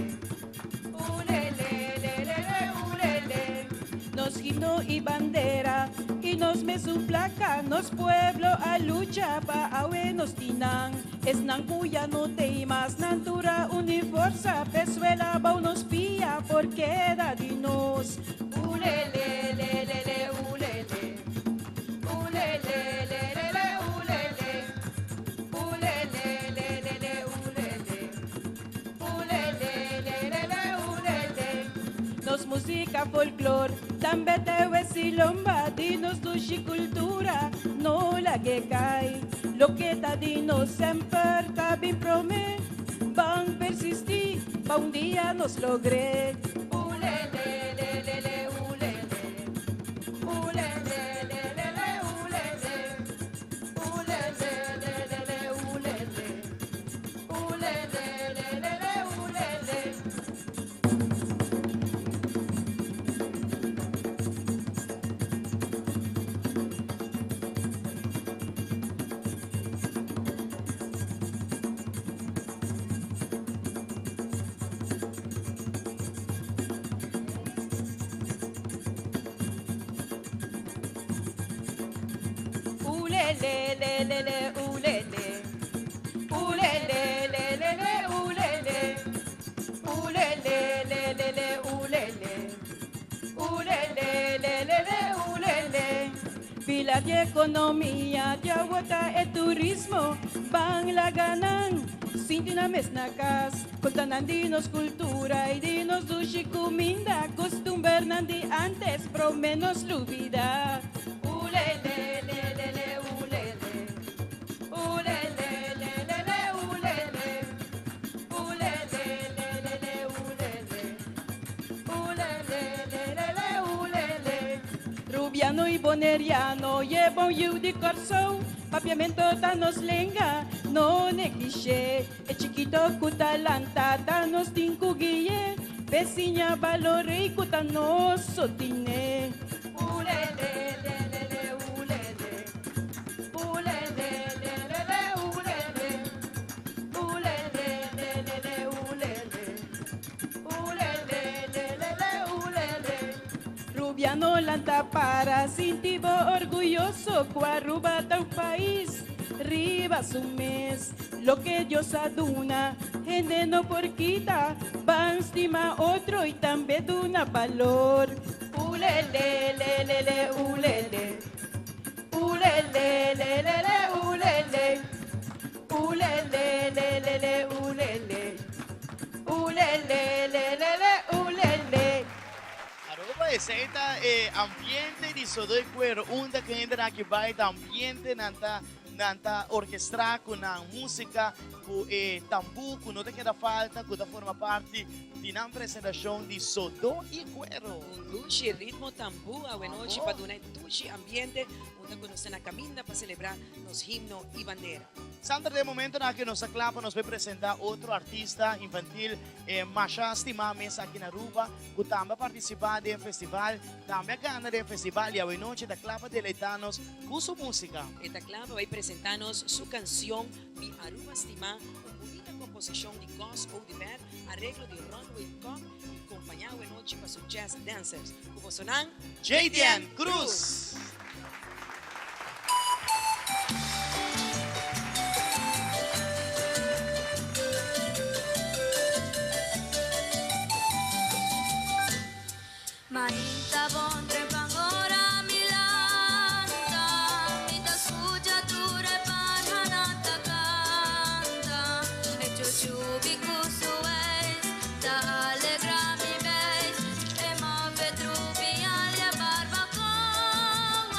ulele lelele ulele Nos himno y bandera y nos mesun placa nos pueblo a lucha pa awe nos tinan esnan cu ya no tey mas nan tur a uni forza pesuela bou nos pia por keda di nos Ulele lelele ulele ulele lelele ulele ulele lelele ulele ulele lelele ulele Nos musica folklor tambe ta wesi lomba di nos dushi cultura no lag'e cay Loke ta di nos semper ta bin prome ban persisti pa un dia nos logr'e. Ulele lelele ulele ulele lelele ulele ulele lelele ulele ulele lelele ulele. Ulele lelele ulele ulele lelele ulele ulele lelele ulele ulele. di ekonomia, di awor e turismo, ban laga nan, sinti nan mes na kas, konta nan di nos kultura i di nos dushi kuminda, kustumbernan di antes, promé nos lubidá. Ulele, le, le, le, ulele. Ulele, le, le, le, ulele. Ulele, le, le, le, ulele. Ulele, le, le, le, ulele. Rubiano i boneriano, e bon yu di Kòrsou, papiamento ta nos lenga, no neglish'é. E chikito ku ta lanta, ta nos tin ku gui'é, p'e siña balor'é ku ta nos so tin'é. Ulele, le, le, le, ulele. Ulele, le, le, le, ulele. Ulele, le, le, le, ulele. Ulele, le, le, le, ulele. Rubiano lanta para, sinti bo orguyoso, ku Aruba ta un pais, riba su mes. Loke Dios a duna, hende no por kita, ban stima otro i tambe duna balor. Ulele, le, le, le, ulele. Ulele, le, le, le, ulele. Ulele, le, le, le, ulele. Ulele, le, le, le, ulele. Aruba, esei ta e ambiente di Sodo y Cuero, unda ku hende aki bai ta ambiente nan ta nan ta orkestrá ku nan músika, ku e tambú ku no ta keda falta, ku ta forma parti di nan presentashon di Sodo y Cuero. Un dushi ritmo tambú awenochi pa duna e dushi ambiente unda ku nos ta na kaminda pa selebrá nos himno y bandera. Sandra, den momentonan aki nos ta kla pa nos bay presenta otro artista infantil e masha stima mes aki na Aruba cu tambe a participa den e festival, tambe a gana den e festival y awenochi ta kla pa deleita nos cu su musica. E ta kla pa bay presenta nos su cancion Mi Aruba Stima, un bunita composicion di Gus Oduber, areglo di Ronwin Kock y compaña awenochi pa su Jazz Dancers. Cu bosonan, Jayden Cruz. Mainta bon trempan ora mi lanta, mi ta skucha tur e parhanan ta kanta. E chuchubi ku su weis ta alegrá mi beis, e move trupial i e barbakoa.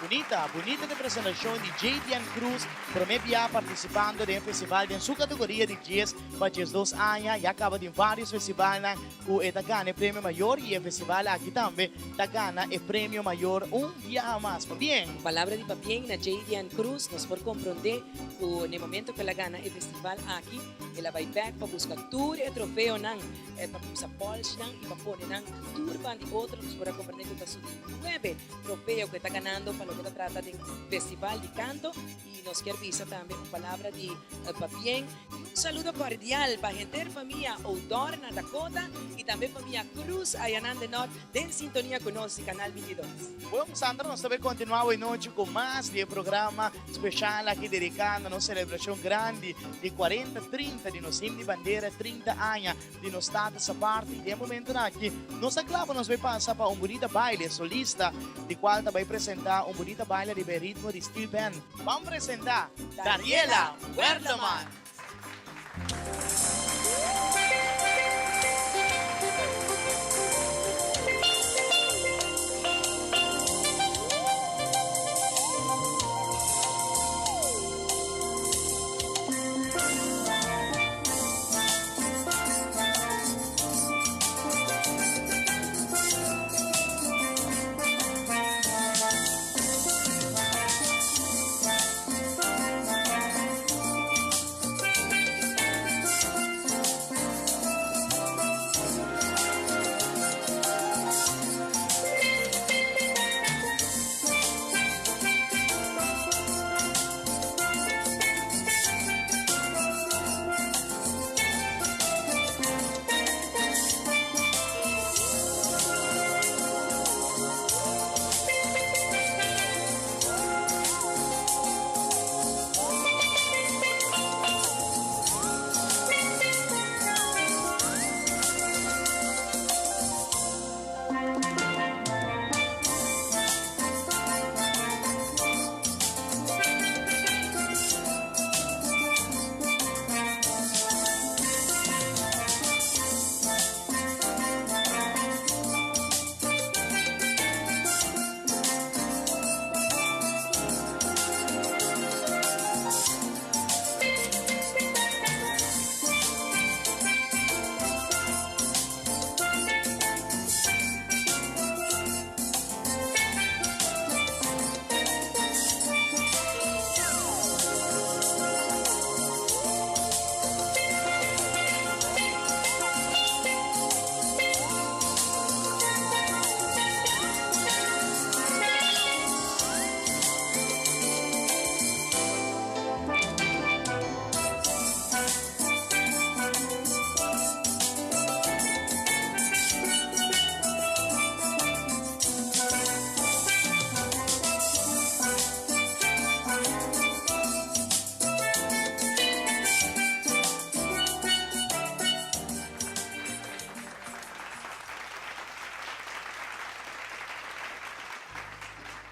Bunita, bunita de presentacion di Jadian Cruz, prome bia participando den festival den su categoria di 10 pa 12 aña. Ya caba den varios festivalnan cu e ta gana e premio mayor y e festival aki tambe ta gana e premio mayor un biaha mas. Pabien! Un palabra di pabien na Jadian Cruz, nos por compronde cu n'e momento cu el a gana e festival aki, el a bay bek pa busca tur e trofeonan, pa cuminsa polish nan y pa pone nan tur ban di otro. Nos por a comprende cu ta su di nuebe trofeo cu e ta ganando pa loke ta trata den festival di canto y nos kier bisa tambe un palabra di pabien y un saludo cordial pa henter famia Odor na Dakota y tambe famia Cruz ayanan den Nort den sintonia cu nos di Canal 22. Bueno Sandra, nos ta bay continua awe nochi cu mas di e programa special aki dedica na nos celebracion grandi di 40 trinta di nos himno di bandera 30 aña di nos tata sa parti. Den e momentonan aki nos ta kla pa nos bai pasa pa un bunita baile solista di kual ta bai presenta un bunita baile riba e ritmo di steel band. Ban presenta Dariela Werleman.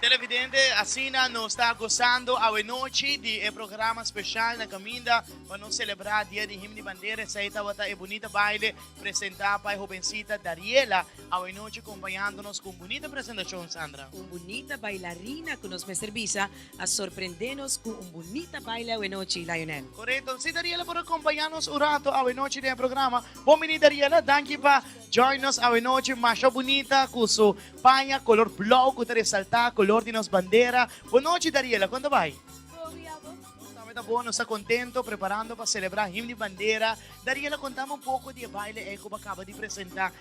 Televidente, asina nos ta gozando awenochi di e programa special na caminda pa nos celebra Dia di Himno di Bandera. Esey tabata e bunita baile presenta pa e hobencita Dariela awenochi compañando nos cu un bunita presentacion, Sandra. Un bunita bailarina cu nos mester bisa a sorprende nos cu un bunita baile awenochi, Lionel. Corecto. Si Dariela por acompaña nos un rato awenochi den e programa. Bon bini Dariela, danki pa join nos awenochi. Masha bunita cu su paña color blauw cu ta resalta color di nos bandera. Bon nochi Dariela, con ta bay? Bon y abo? Nos tambe ta bon, nos ta contento preparando pa celebra Himno di Bandera. Dariela, contame un poco di e baile ey cu bo a caba di presenta.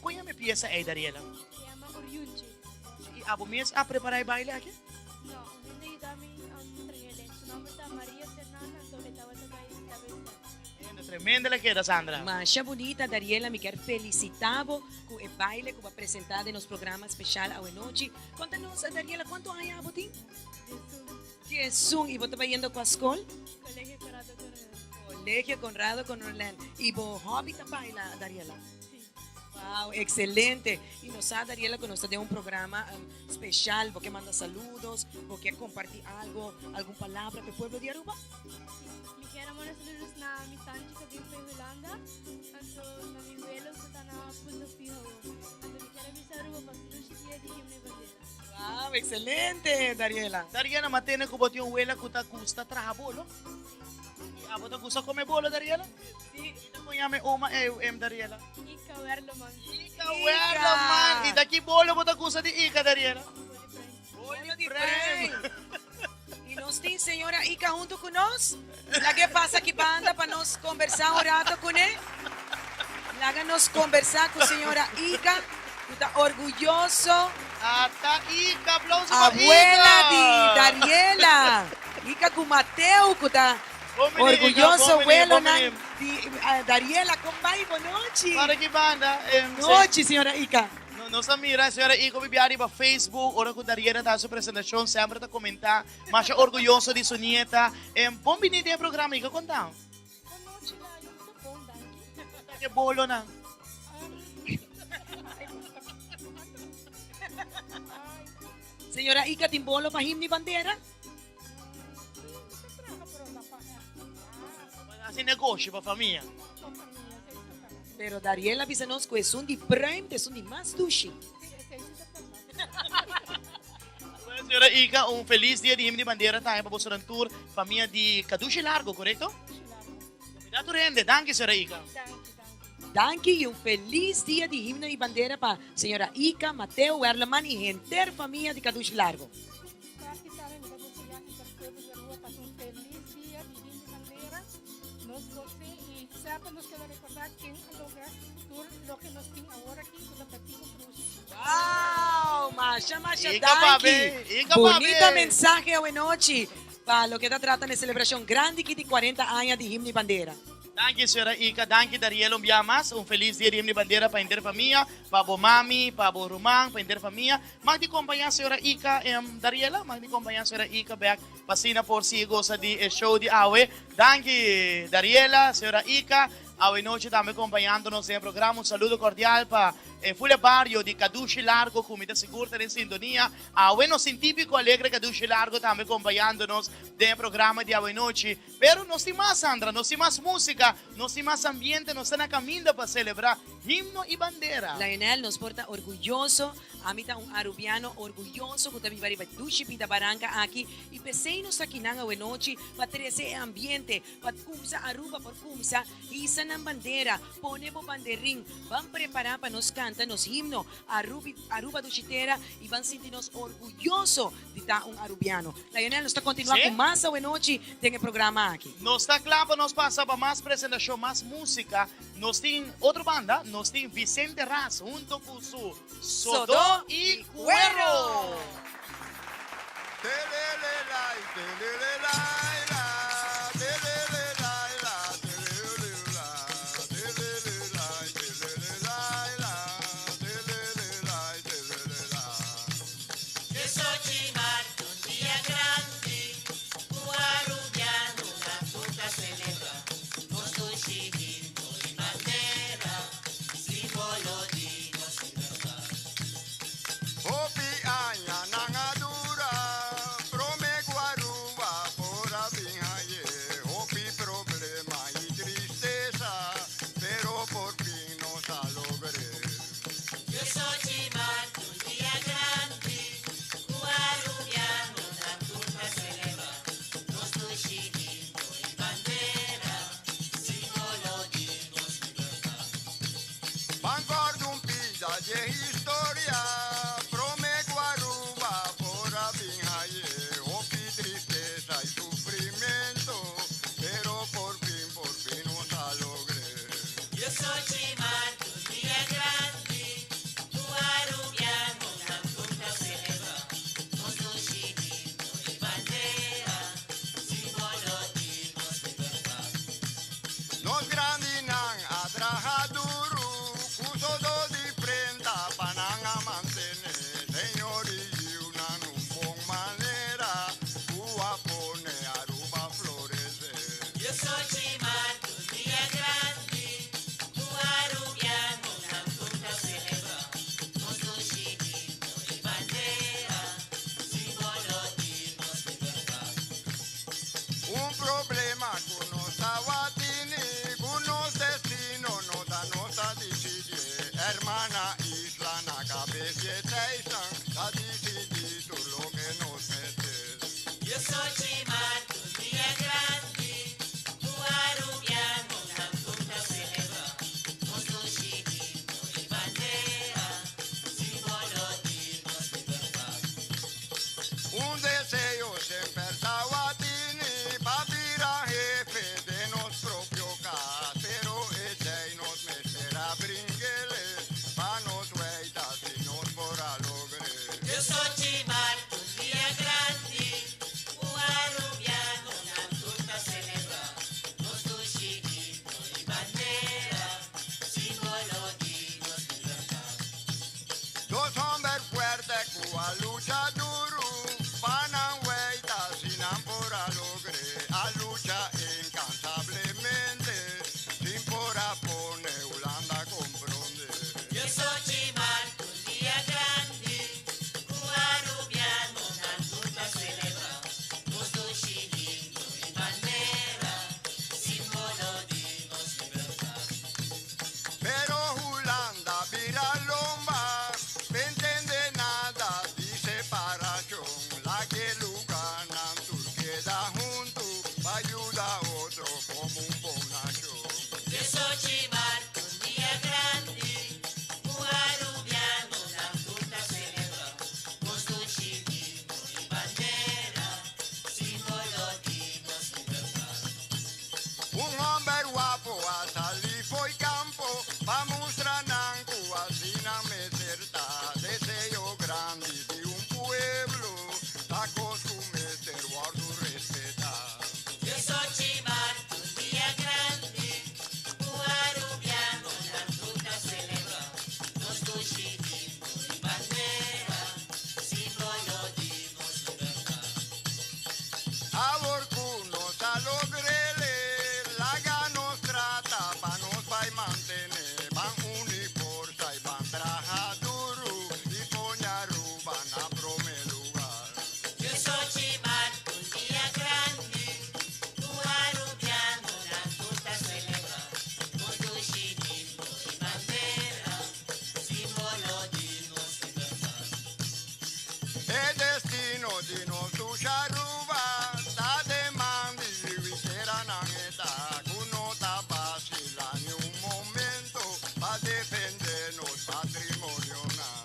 Con yama e pieza ey, Dariela? Se yama Oriunchi. Y abo mes a prepara e baile aki? No, un hende yuda mi trahele. Su nomber ta Maria Fernanda, anto e tabata bay cabeza. Tremendo, tremendo la keda, Sandra. Masha bunita, Dariela, mi kier felicita bo cu e baile cu bo a presenta den nos programa special awenochi. Conta nos, Dariela, cuanto aña abo tin? Diesun. Diesun. Y bo ta bayendo cua scol? Colegio Conrado Coronel. Colegio Conrado Coronel. Y bo hobby ta baila, Dariela? Si. Wow, excelente. Y nos sa, Dariela, cu nos ta den un programa special. Bo ke manda saludos, bo ke comparti algo, algun palabra pa e pueblo di Aruba? Si. Mi kier a manda saludos na mi tanchi cu bin for Hulanda, anto na mi welo cu ta na Punto Fijo. Anto mi kier a bisa Aruba pa luchi dia di Himno y Bandera. Wow, excelente, Dariela. Dariela, m'a tende ku bo tin un wela ku ta gusta traha bolo. I abo ta gusta kome bolo, Dariela? Si. I ta kon yama e oma ei, Dariela? Ika Werleman. Ika Werleman. I ta ki bolo bo ta gusta di Ika, Dariela? Bolo di prei. I nos tin señora Ika huntu ku nos. Laga e pasa aki banda pa nos kombersá un rato kuné. Laga nos kombersá ku señora Ika, ku ta orguyoso. Ata Ika, aplauso pa Ika! Abuela di Dariela, Ika ku Mateo ku ta orguyoso welonan di Dariela. Kon bai? Bonochi. Para ki banda. Nochi, señora Ika. Nos a mira señora Iko bibia riba Facebook ora ku Dariela ta hasi su presentashon semper ta komentá masha orguyoso di su nieta. Bon bini den e programa Iko konta. Bon nochi Layo, mi ta bon danki. Ta ke bolonan. Señora Ika tin bolo pa himni bandera? Hasi negoshi pa famia. Pero Dariel a bisa nos ku esun di pruim ta esun di mas dushi. Bueno, señora Ika, un feliz dia di Himno di Bandera tambe pa bosonan tur, famia di Kadushi Largo, korekto? Kumida tur hende. Danki, señora Ika. Danki i un feliz dia di Himno di Bandera pa señora Ika, Mateo, Werleman i henter famia di Kadushi Largo. Aki tambe mi ta desea henter pueblo di Aruba pasa un feliz dia di Himno di Bandera. Nos goce y semper nos keda recorda ken a logra tur loke nos tin awor aki cu ta Betico Croes. Wow! Masha masha Ika danki! pabe, ika Bunita pabe. mensahe awenochi pa loke ta trata na e celebracion grandi aki di 40 aña di Himno y Bandera. Danki señora Ika, danki Dariel un bia mas, un feliz dia di Himno y Bandera pa henter famia, pa bo mami, pa bo ruman, pa henter famia. Mag di kompañá señora Ika em Dariela, mag di kompañá señora Ika bek pa asina por sigui gosa di e show di awe. Danki Dariela, señora Ika, awe nochi tambe kompañando nos den e programa. Un saludo kordial pa e ful e bario di Kadushi Largo ku mi ta sigur ta den sintonia. Awe nos tin Típiko Alegre Kadushi Largo tambe kompañando nos den e programa di awe nochi. Pero nos tin mas, Sandra, nos tin mas músika, nos tin mas ambiente, nos ta na kaminda pa selebrá himno i bandera. Lionel, nos por ta orguyoso. Ami ta un Arubiano orguyoso ku ta biba riba dushi pida baranka aki i p'esei nos ta kinan awenochi pa trese e ambiente, pa kumsa Aruba por kumsa hisa nan bandera, pone bo banderin, ban prepará pa nos kanta nos himno Arubi Aruba dushi tera i ban sinti nos orguyoso di ta un Arubiano. Lionel, nos ta kontinuá ku mas awenochi den e programa aki. Nos ta kla pa nos pasa pa mas presentashon, mas músika. Nos tin otro banda, nos tin Vicente Ras hunto ku su Sodó y Cuero. Hopi aña nan a dura, prome cu Aruba por a bin haye. Hopi problema y tristeza, pero por fin nos a logr'e. Ban corda un pida dje historia, prome cu Aruba por a bin haye. Hopi tristeza y sufrimento, pero por fin, por fin nos a logr'e. Nos grandinan a traha duru ku sodo di frenta pa nan a mantene Señor i yiunan un bon manera ku a pone Aruba florece. Un problema ku nos tawatini, ku nos destino no ta nos ta disidie. Hermana isla na kabes dje tijsnan ta disidí. Un deseo semper tabatini pa bira hefe di nos propio cas, pero esey nos mester a bring'ele pa nos weita si nos por a logr'e. Dos homber fuerte cu a lucha duro pa nan weita si nan por a logr'e, a lucha incansablemente sin por a pone Hulanda compronde. Pero Hulanda a bira lomba, p'entende nada di separacion, lag'e luganan tur keda hunto pa yuda otro como un bon nacion. Un homber guapo a sali fo'i campo pa mustra nan cu asina mester ta. Deseo grandi di un pueblo ta cos cu mester wordo respeta. Awor cu nos a logr'ele, laga nos trata pa nos bay mantene. Ban uni forsa y ban traha duro y pone Aruba na prome lugar. E destino di nos dushi Aruba ta den man di yiu y teranan e ta cu no ta vacila ni un momento pa defende nos patrimonionan.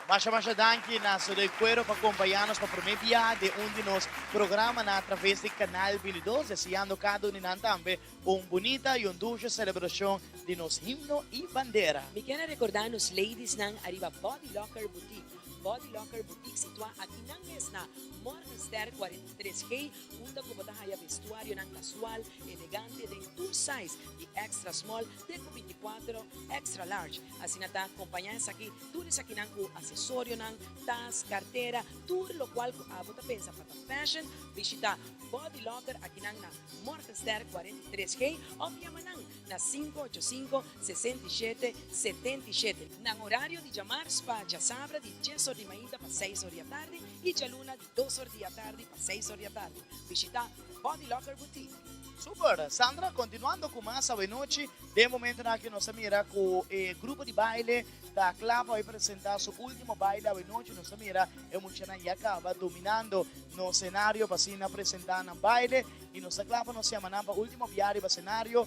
Masha masha danki na Sodoy Cuero pa compaña nos pa prome bia den un di nos programanan a traves di Canal 22, deseando cada un di nan tambe un bunita y un dulce celebracion di nos himno y bandera. Mi kier a recorda nos ladiesnan ariba Body Locker Boutique. Body Locker Boutique situa aki nan mes na Morgenster 43 G, unda cu bo ta haya vestuarionan casual, elegante den tur size, di extra small te cu 24 extra large. Asina ta acompaña esaki tur esakinan cu accesorionan, tas, cartera, tur locual cu abo ta pensa pa ta fashion, bishita Body Locker akinan na Morgenster 43 G of yama nan na 585 67 77. Nan horario di djamars pa djasabra di dies or di mainta pa seis or di atardi y djaluna di dos or di atardi pa seis or di atardi. Bishita Body Locker Boutique. Super! Sandra, continuando cu mas awenochi, den e momentonan aki nos a mira cu e grupo di baile ta cla pa bay presenta su ultimo baile awenochi. Nos a mira e muchanan ya caba dominando nos scenario pa asina presenta nan baile y nos ta cla pa nos yama nan pa ultimo bia riba scenario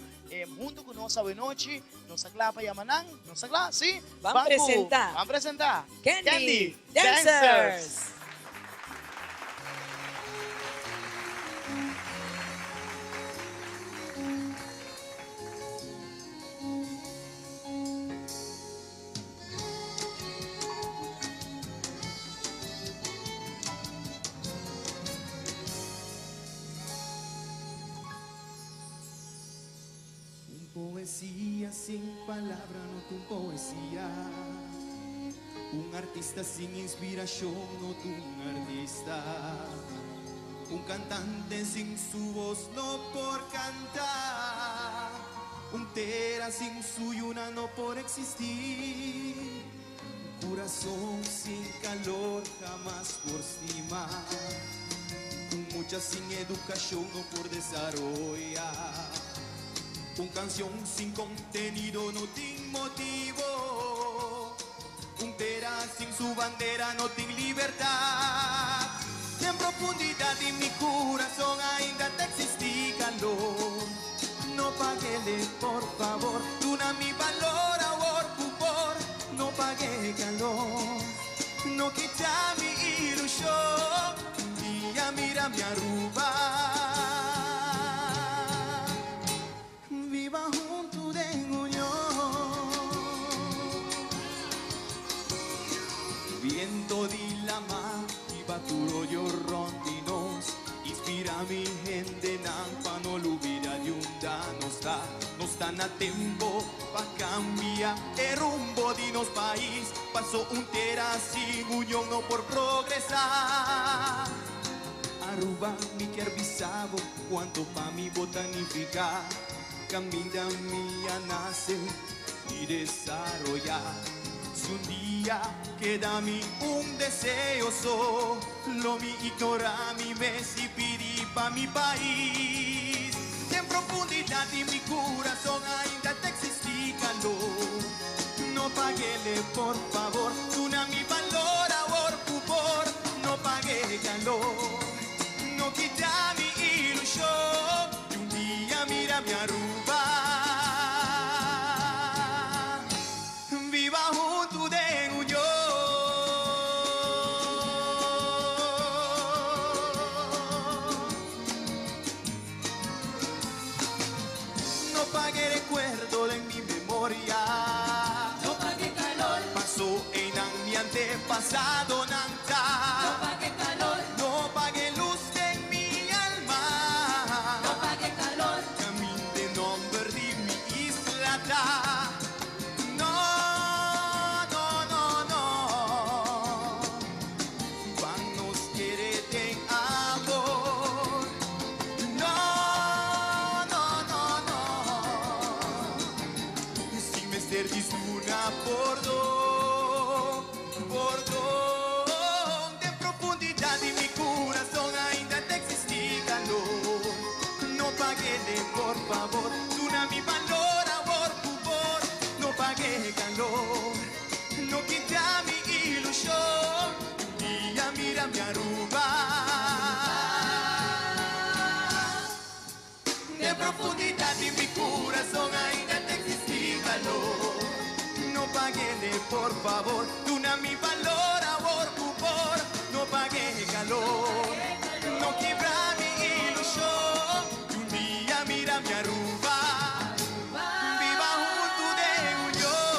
hunto cu nos awenochi. Nos ta cla pa yama nan. Nos ta cla? Si? Ban presenta. Ban presenta. Candy Dancers! Un Poesia sin palabra no ta un poesia. Un artista sin inspiracion no ta un artista. Un cantante sin su voz no por canta. Un tera sin su yuna no por existi. Un curason sin calor hamas por stima. Un mucha sin educacion no por desaroya. Un cancion sin contenido no tin motibo. Un tera sin su bandera no tin libertad. Den profundidad di mi curason ainda ta existi calor. No paguele, por favor, duna mi balor awor cu por. No pague calor, no kita mi ilusion. Dia mira mi Aruba. Viva hunto den union. Viento di lama hiba tur oyo rond di nos. Inspira mi hendenan pa no lubida di unda nos ta. Nos ta na tempo pa cambia e rumbo di nos pais. Paso un tera sin union no por progresa. Aruba, mi kier bisa bo cuanto pa mi bo ta nifica. Caminda mi a nace y desaroya. Si un dia keda mi un deseo so, lo mi ignora mi mes y pidi pa mi pais. Den profundidad di mi curason ainda ta existi calor. No paguele, por favor, duna mi balor awor cu por. No pague calor, no kita mi ilusion. Y un dia mira mi Aruba. Viva hunto den union. No pague recuerdo den mi memoria. No pague calor. Paso einan mi antepasadonan ta. No pague calor. No pague luz den mi alma. No pague calor. Caminda nomber di mi isla ta. No, no, no, no. Ban nos kere den amor. No, no, no, no. Si mester di duna pordon, pordon. Den profundidad di mi curason ainda ta existi calor. No paguele, por favor, duna mi balor awor cu por. No pague calor, no kita mi ilusion. Dia mira mi Aruba. Den profundidad di mi curason ainda ta existi calor. No paguele, por favor, duna mi balor awor cu por. No pague calor, no kibra mi ilusion. Un dia mira mi Aruba. Viva hunto den union.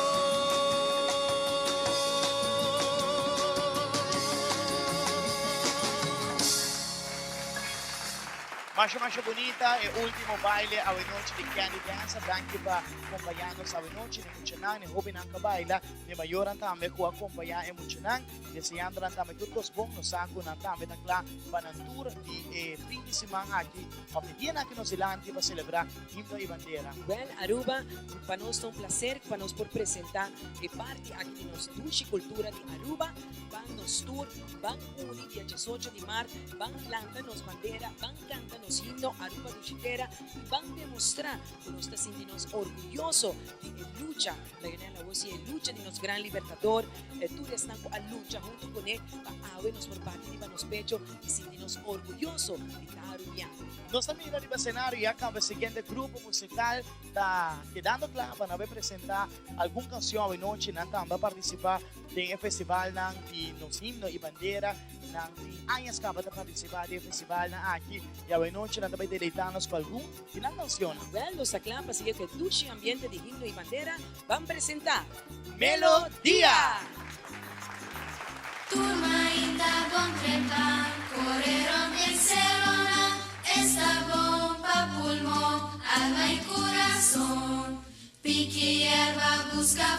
Masha masha bunita e ultimo baile awe nochi di Candy Dance. Danki pa acompaña nos awe nochi. Ni muchanan, ni hobennan cu a baila, ni mayornan tambe cu a acompaña e muchanan. Deseando nan tambe tur cos bon. Nos sa cu nan tambe ta cla pa nan tur di e fin di siman aki of e dianan aki nos dilanti pa celebra Himno y Bandera. Well, Aruba, pa nos ta un placer pa nos por presenta e parti aki di nos dushi cultura di Aruba. Ban nos tur, ban uni dia diesocho di maart, ban lanta nos bandera, ban canta nos himno Aruba Dushi Tera y ban demostra cu nos ta sinti nos orguyoso di e lucha, Lionel Lawosi, e lucha di nos gran libertador, tur esnan cu a lucha hunto cune pa awe nos por bati riba nos pecho y sinti nos orguyoso di ta Arubiano. Nos ta mira riba escenario ya caba e siguiente grupo musical ta kedando cla pa nan bay presenta algun cancion awe nochi. Nan tambe a participa den e festivalnan di nos himno y bandera. Nan tin añas caba ta participa den e festivalnan aki y awe nochi nan ta bay deleita nos cu algun di nan cancionnan. Wel, nos ta cla pa sigui cu e dushi ambiente di himno y bandera. Ban presenta Melodia! Tur mainta bon trepa, kore rond den seronan, esta bon pa pulmon, alma i kurason.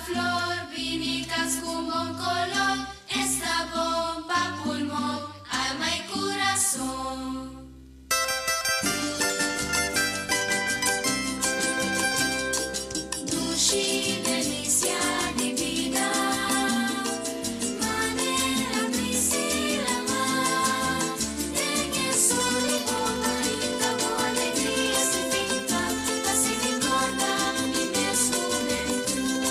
flor, bini cas cu bon color, esta bon pa pulmon, alma y corazon. Dushi delicia di bida, manera Priscila mar, den e sol y bo mainta bo alegria sin fin ta, asina mi corda mi mes hubentud.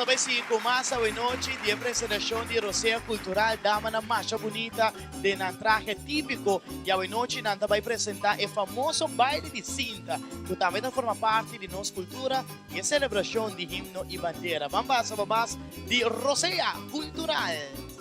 ta bai sigui ku mas awenochi di e presentashon di Rosea Kultural Damanan Masha Bunita den nan trahe típiko i awenochi nan ta bai presentá e famoso baile di sinta ku tambe ta forma parti di nos kultura i e selebrashon di himno i bandera. Ban pasa pa mas di Rosea Kultural.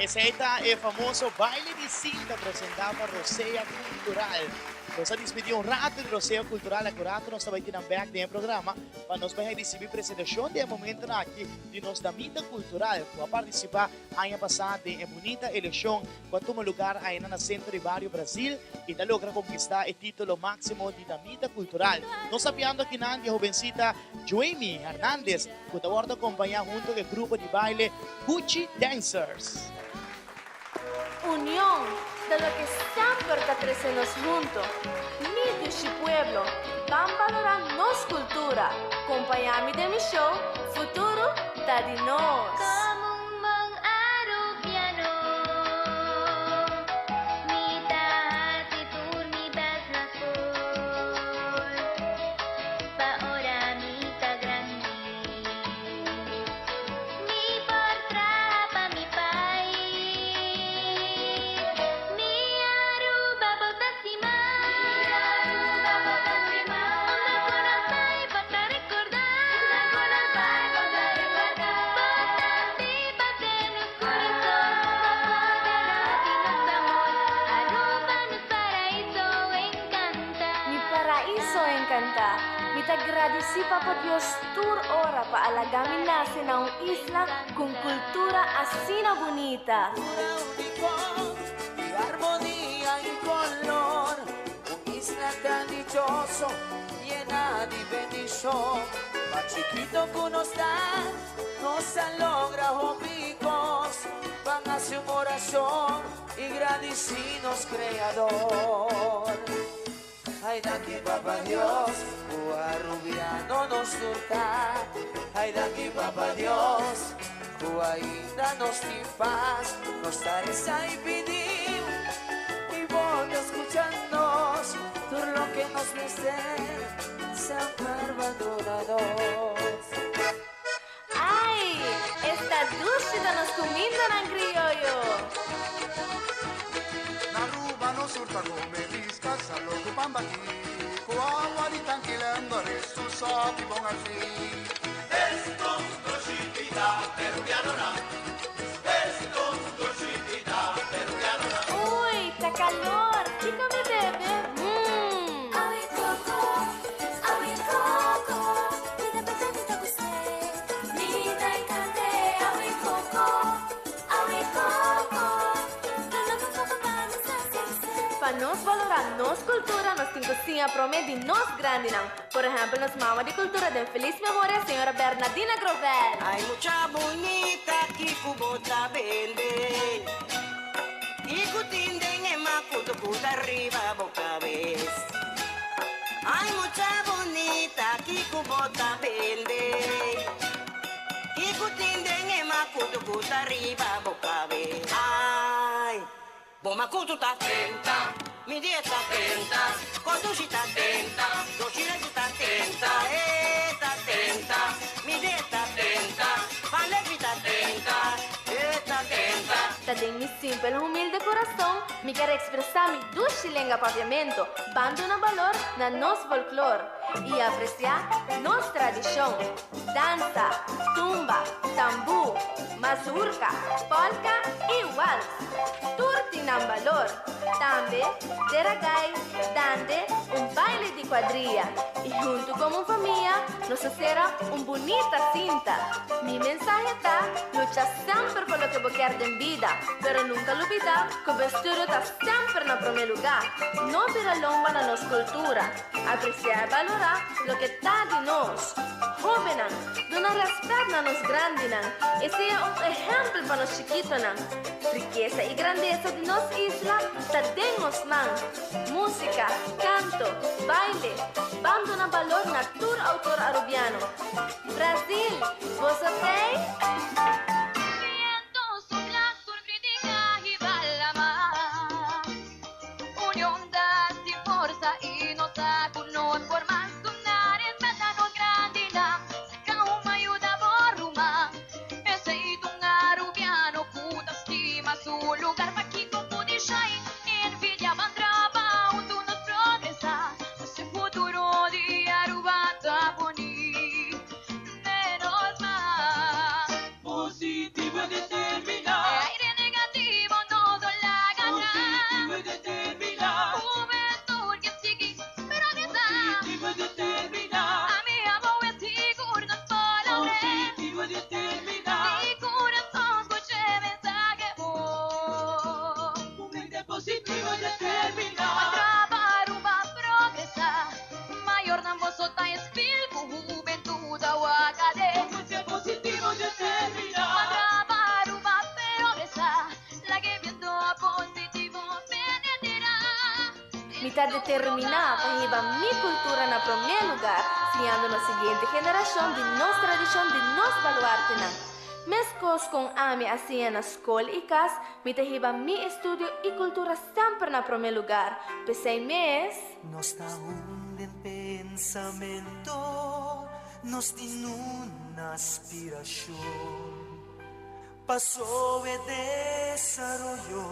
Esey ta e famoso baile di cinta presenta pa Rosea Cultural. Nos a dispidi un rato di Rosea Cultural, aki un rato nos ta bay tinan bek den e programa pa nos bay ricibi presentacion den e momentonan aki di nos damita cultural cu a participa aña pasa den e bunita eleccion cu a tuma lugar ayna na Centro di Bario Brazil y ta logra conquista e titulo maximo di damita cultural. Nos ta piando akinan di e hobencita Joemi Hernandez cu ta wordo acompaña hunto cu e grupo di baile Gucci Dancers. Union ta loke semper ta trece nos hunto. Mi dushi pueblo, ban balora nos cultura. Compaña mi den mi show, Futuro ta di nos. Como un bon Arubiano, mi ta haci tur mi best na school, pa ora mi ta grandi. Mi por traha pa mi pais. Mi Aruba bo ta stima. Mi Aruba bo ta stima. Unda cu nos bai bo ta recorda. Unda cu nos bai bo ta recorda. Bo ta biba den nos corazon. Bo poder di nos amor. Aruba nos paraiso encanta. Mi paraiso encanta. Mi ta gradici Papa Dios tur ora pa a laga mi nace na un isla cu un cultura asina bunita. Y armonía y color, un isla tan dichoso, llena de bendición. Pa chiquito que uno está, nos logra jobicos, van a hacer una oración y agradecidos Creador. Ay, danki Papa Dios, cu Arubiano nos surta. Ay, danki Papa Dios, cu ainda nos tin paz. Nos ta resa y pidi, y Bo ta scucha nos, tur loke nos mester, semper Bo a duna nos. Ay, esta dushi ta nos cumindanan crioyo. Na Aruba nos tur ta come pisca salo cu pan bati, cu awa di tanki lendo resto sopi bon así. Esto dolce vita peruviano na. Esto dolce vita peruviano na. Uy, ta calor. Kico mi bebe? Mmm. Awe coco, awe coco, mi ta pensa mi ta guste, mi ta encante. Awe coco, awe coco, ta loco coco pa nos haci. Pa nos valora nos cultura, nos tin cu siña prome di nos grandinan. Por ehempel, nos mama di cultura den feliz memoria, señora Bernadina Grovel. Ay, mucha bunita kico bo ta bende. Kico tin den e macuto cu ta riba bo cabes. Ay, mucha bunita kico bo ta bende. Kico tin den e macuto cu ta riba bo cabes. Ay, bo macuto ta tenta, mi dieta tenta, conduci ta tenta, doci ta tenta, e ta tenta, mi dieta tenta, palepi ta tenta, e ta tenta. Ta den mi simpel humilde corazon, mi kier expresa mi dushi lenga Papiamento, ban duna balor na nos folklor y aprecia nos tradicion, danza, tumba, tambu, mazurka, polka y wals. Tur tin nan balor. Tambe, Deragai, Dande, un baile di cuadrilla. Y hunto como un famia, nos cera un bunita cinta. Mi mensahe ta, lucha semper pa loke bo kier den bida, pero nunca lubida cu bestuur ta semper na prome lugar. No bira lomba na nos cultura. Aprecia y balora loke ta di nos. Hobennan, duna respet na nos grandinan y sea un ehempel pa nos chikitonan. Rikesa y grandesa di nos isla ta den nos man. Musica, canto, baile, ban duna balor na tur autor Arubiano. Brasil, boso tey? Viento sopla tur critica y va la mar. Unión da sin fuerza y nos da con nos por más donar en meta nos grandina. Saca una ayuda por ruma. Ese un arubiano puta estima su lugar pa Kiko pudishai. Envidia bandra pa tu nos progresa. Ese futuro di Aruba ta boni. Menos mal. Mi ta determiná pa hiba mi kultura na promé lugá, siñando nos siguiente generashon di nos tradishon, di nos baluartenan. Meskos kon ami a siña na skol i kas, mi ta hiba mi estudio i kultura semper na promé lugar. P'esei mes. Nos ta un den pensamento, nos tin un aspirashon. Paso e desaroyo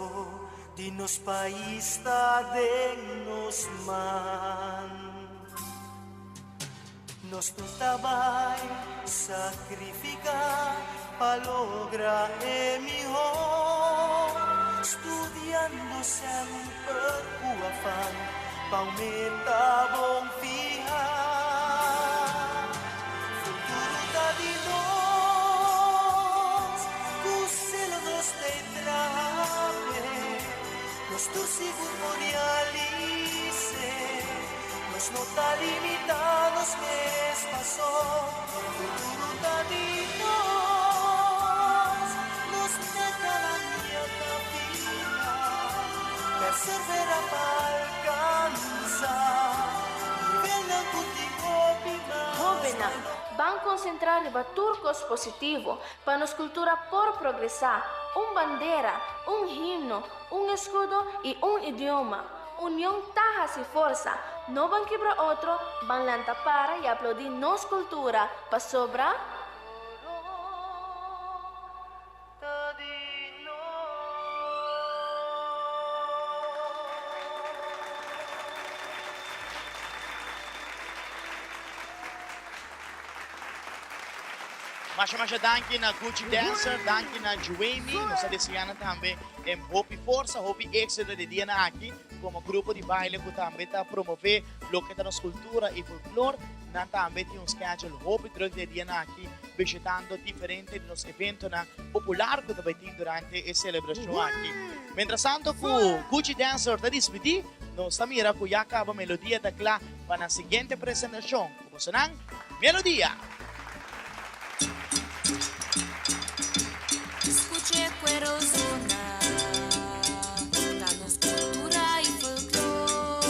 di nos pais ta den nos man. Nos no ta bai sacrifica pa logra e miho, studiando semper cu afan pa un meta bon fiha. Futuro ta di nos, cu celo nos t'ey traha p'e, nos tur sigur por realis'e. Nos no ta limita nos mes paso, futuro ta di nos, nos meta la mia ta fija, persevera pa alcansa nivelnan cu tin hopi mas. Hóbennan, ban konsentrá riba tur kos positivo pa nos kultura por progresá, un bandera, un himno, un eskudo i un idioma. Union ta hasi forsa. No ban kibra otro, ban lanta para i aplaudí nos kultura, pasobra. Masha masha danki na Gucci Dancer, danki na Juemi, nos ta desea nan tambe hopi forsa, hopi exito di dianan aki como grupo di baile cu tambe ta promove loke ta nos cultura y folklor. Nan tambe tin un schedule hopi druk di e dianan aki bishitando diferente di nos eventonan popular cu ta bay tin durante e celebracion aki. Mientras tanto cu Gucci Dancer ta dispidi, nos ta mira cu ya caba Melodia ta cla pa nan siguiente presentacion. Cu bosonan, Melodia! Scucha e cuero zona, ta nos cultura y folklor,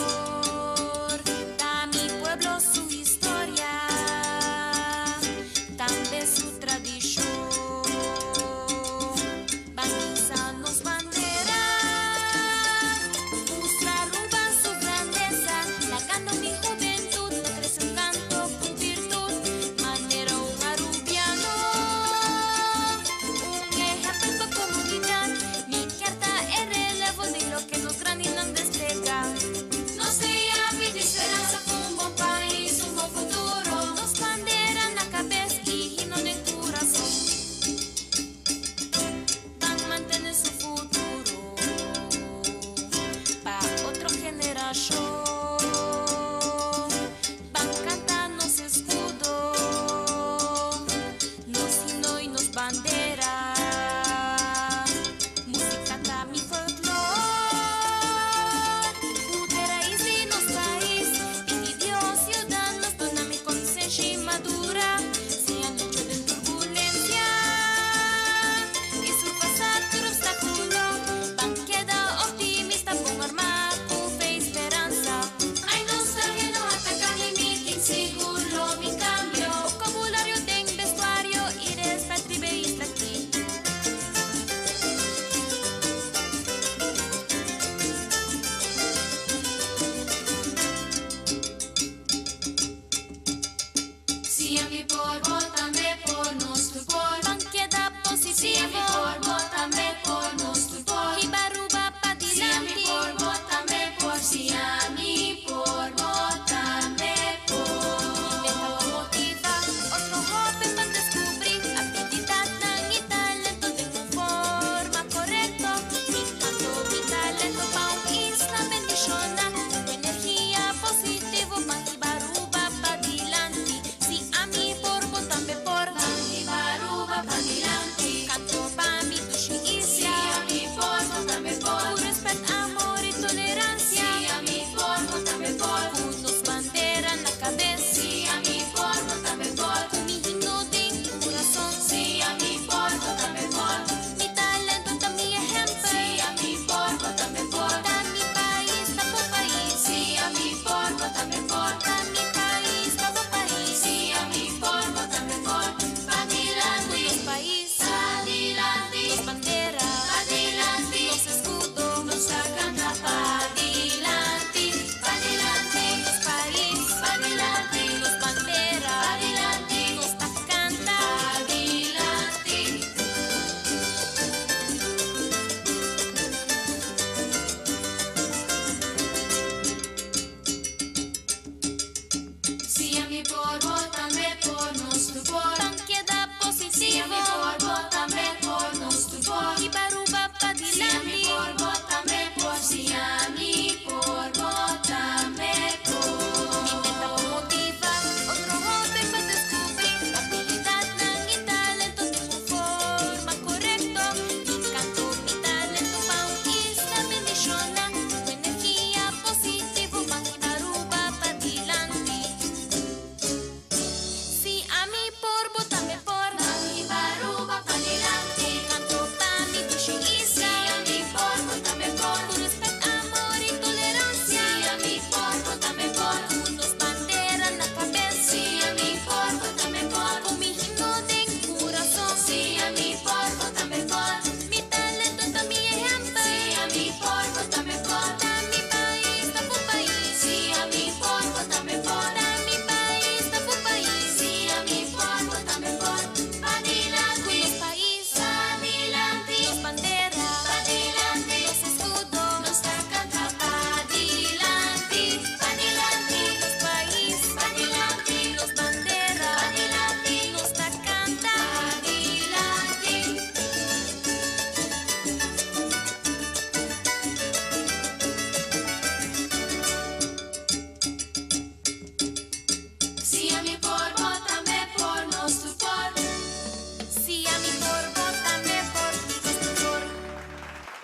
ta mi pueblo su historia, tambe su tradicion. Ban hisa nos bandera, mustra Aruba su grandeza, lagando mi juventud, crece un canto cu virtud.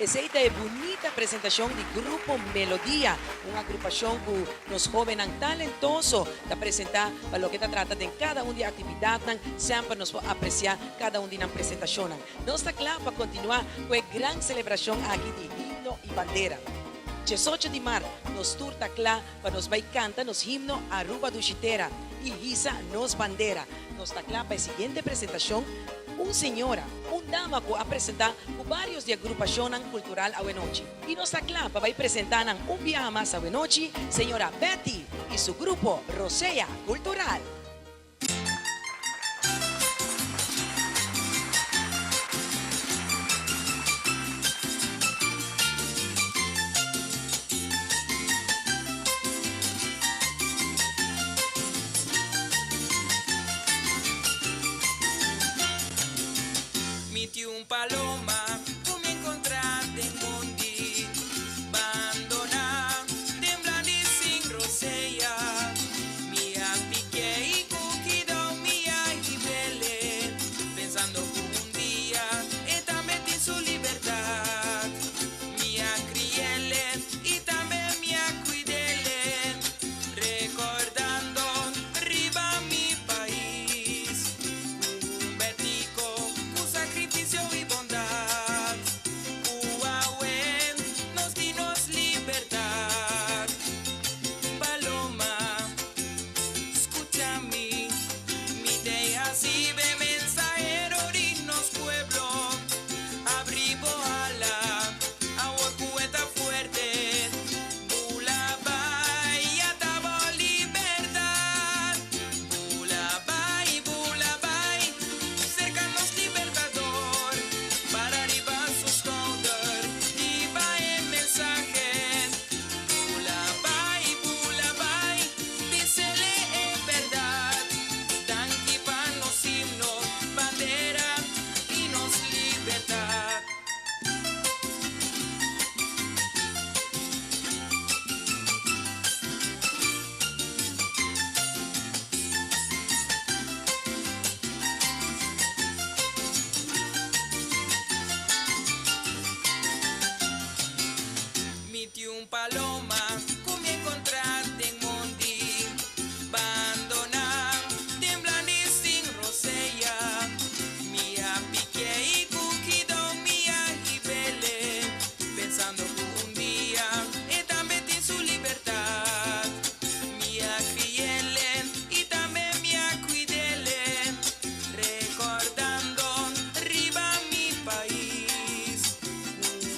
Esey ta e bunita presentacion di Grupo Melodia, un agrupacion cu nos hobennan talentoso ta presenta pa loke ta trata den cada un di e actividadnan. Semper nos por aprecia cada un di nan presentacionnan. Nos ta cla pa continua cu e gran celebracion aki di Himno y Bandera. Diesocho di mart nos tur ta cla pa nos bay canta nos himno Aruba Dushi Tera y hisa nos bandera. Nos ta cla pa e siguiente presentacion, un señora, un dama cu a presenta cu varios di agrupacionnan cultural awenochi. Y nos ta cla pa bay presenta nan un biaha mas awenochi, señora Betty y su grupo Rosea Cultural. Mi tin un paloma ku mi enkontrá den mondi bandoná den blandi sin rosea. Mi a piké i ku kidou mi a hib'ele, pensando ku un dia e tambe tin su libertat. Mi a kri'ele i tambe mi a kuid'ele, rekordando riba mi pais. Ku un betico, ku sakrifisio i bondat, ku awe nos di nos libertat. Paloma, scucha mi, mi te haci be mensahero di nos pueblo. Abri bo ala, awor cu e ta fuerte. Bula bai, ata bo libertad. Bula bai, bula bai, cerca nos libertador. Para riba su schouder, hiba e mensahe. Bula bai, bula bai, bisele e berdad. Danki pa nos himno, bandera y nos libertad. Mi tin un paloma ku mi enkontrá den mondi bandoná, temblando i sin rosea. Mi a pikié i ku kidó mi a hib'ele, pensando ku un dia e tambe tin su libertat. Mi a kri'ele i tambe mi a kuid'ele, rekordando riba mi pais.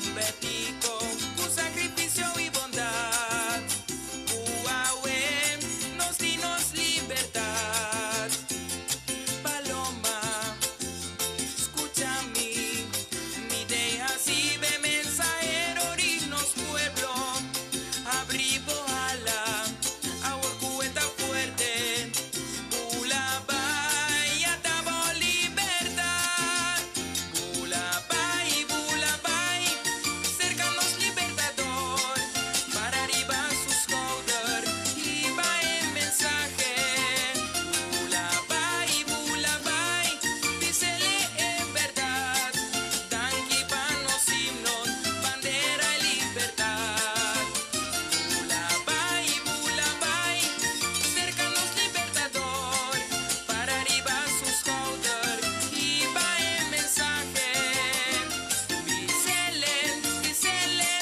Un betico cu sacrificio y bondad, cu awe nos di nos libertad. Paloma, scucha mi, mi te haci be mensahero di nos pueblo. Abri bo ala, awor cu e ta fuerte. Bula bai, ata bo libertad. Bula bai, bula bai, cerca nos libertador. Para riba su schouder, hiba e mensahe. Bula bai, bula bai, bisele e berdad. Danki pa nos himno, bandera y libertad. Bula bai, bula bai, cerca nos libertador. Para riba su schouder, hiba e mensahe. Bisele, bisele,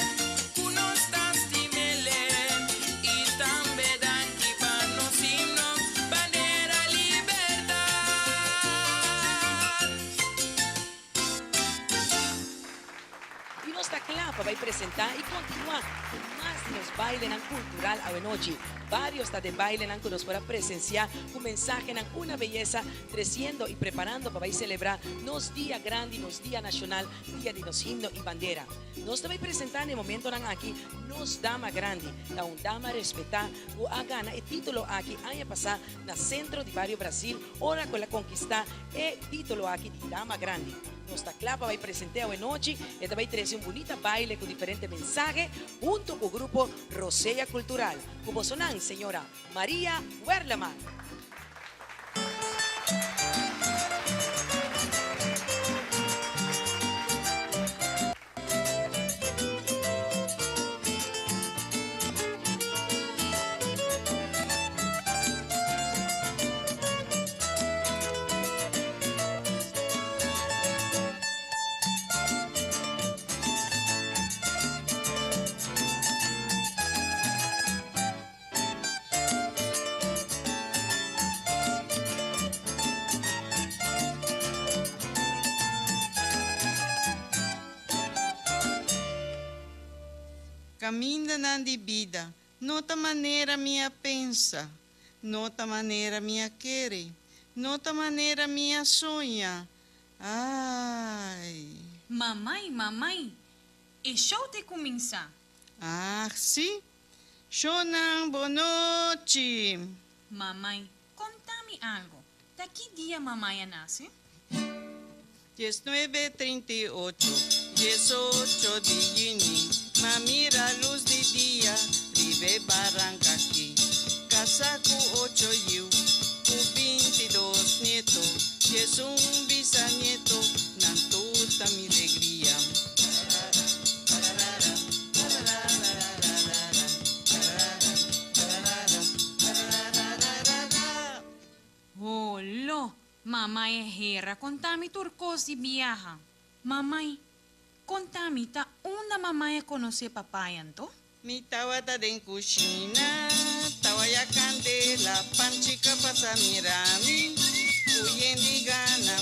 ku nos ta stimele. I tambe danki pa nos himno, bandera libertad. I nos ta kla pa bai presentá i kontinuá ku mas di nos bailenan kultural awenochi. Vários ta den bailenan ku nos por a presensiá ku mensahenan una beyesa tresiendo i preparando pa bai selebrá nos dia grandi, nos dia nashonal, dia di nos himno i bandera. Nos ta bai presentá na e momentonan aki nos dama grandi. Ta un dama respetá ku a gana e título aki aña pasá na Sentro di Bario Brasil ora ku el a konkistá e título aki di dama grandi. Nos ta kla pa bai present'é awenochi. E ta bai trese un bunita baile ku diferente mensahe hunto ku grupo Rosea Cultural. Ku bosonan señora Maria Werleman. Camindanan di bida no ta manera mi a pensa, no ta manera mi a kere, no ta manera mi a soña. Ai! Mamai, mamai, e show te cuminsa. Ah, si? Shownan, bon nochi! Mamai, conta mi algo. Ta ki dia mamai a nace? 19, 38, 18 di yüni, m'a mira lus di dia riba e baranka aki. Kasá ku ocho yiu, ku 22 nieto, 11 bisanieto, nan tur ta mi legria. Holo! Mamai a hera konta mi tur kos di biaha. Mamai, konta mi ta unda mamai a konosé papai anto? Mi tawata den kushina, tawaya kandela, Panchika pasa mira mi, ku yen di gana.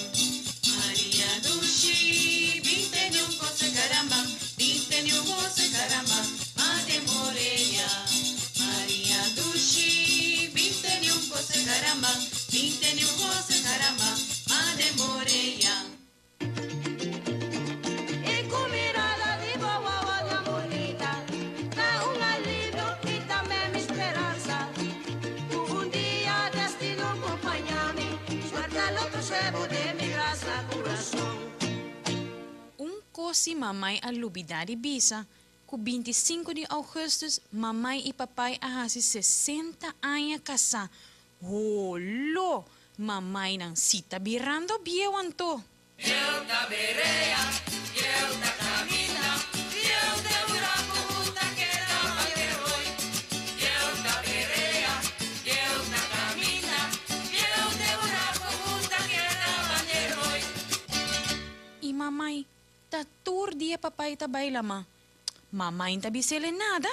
Maria dushi, bin tene un kos caramba, bin tene un kos caramba, mate moreia. Maria dushi, bin tene un kos caramba, bin tene un kos caramba, mate moreia. Y cu mirada di bo wowo tan bunita, ta un alivio y tambe mi speransa. Cu un dia destino compaña mi, suerte lo trece bo den mi brasa, curason. Un cos si mamai a lubida di bisa, cu 25 di augustus mamai y papai a haci 60 aña casa. Holo! Mamainan si ta birando bieu anto. Eu ta berea, eu ta camina, eu te buraco ta queda hoy. Eu ta berea, eu ta camina, eu te buraco ta queda hoy. Y mamai, ta tur dia papai ta bay lama. Mamai n'ta bisele nada.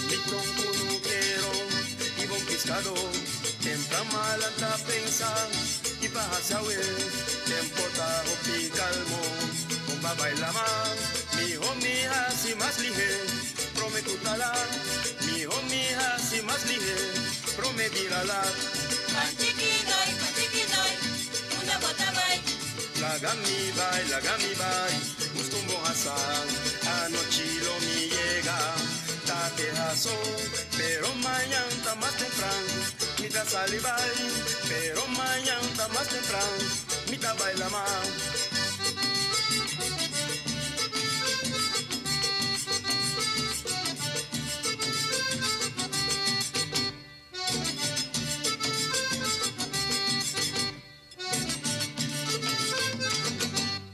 Mi ta un kunukero i bon piskadó. Tempran m'a lanta pensa i pa hasi awe. Tempu ta hopi kalmo, bon pa bai lama. Mihó mi hasi mas lihé, promé ku ta lat. Mihó mi hasi mas lihé, promé bira lat. Pan chikinoy, pan chikinoy, unda bo ta bai? Laga mi bai, laga mi bai, buska un bon hasá. Anochi lo mi yega, ta keha so. Pero mañan ta mas tempran, mi ta sali bai. Pero mañan ta mas tempran, mi ta bai lama.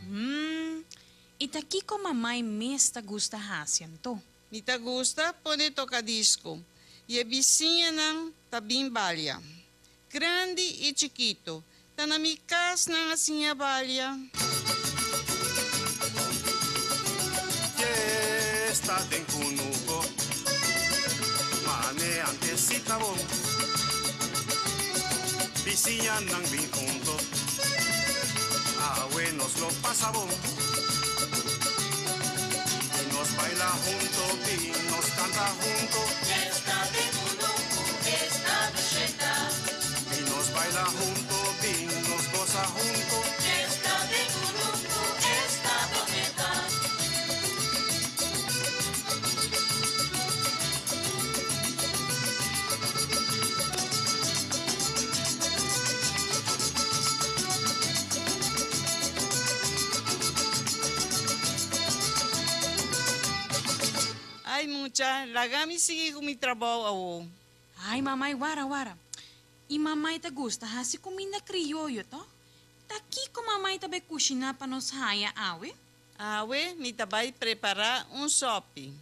Hmm, i ta kiko mamai mes ta gusta hasi anto? Mi ta gusta pone tocadisco y e bisiñanan ta bin balia. Grandi y chikito, ta na mi cas nan a siña balia. Fiesta den kunuko, mane antes si ta bon. Bisiñanan bin hunto, awe nos lo pasa bon. Y nos baila hunto, y nos canta hunto. Fiesta den kunuku, esta dusheta. Y nos baila hunto, y nos goza hunto. Fiesta den kunuku, esta bonita. Ay mucha, laga mi sigui cu mi trabou awo. Ay mamai wara wara. Y mamai ta gusta haci cuminda crioyo toch? Ta kico mamai ta bay cushina pa nos haya awe? Awe mi ta bay prepara un sopi.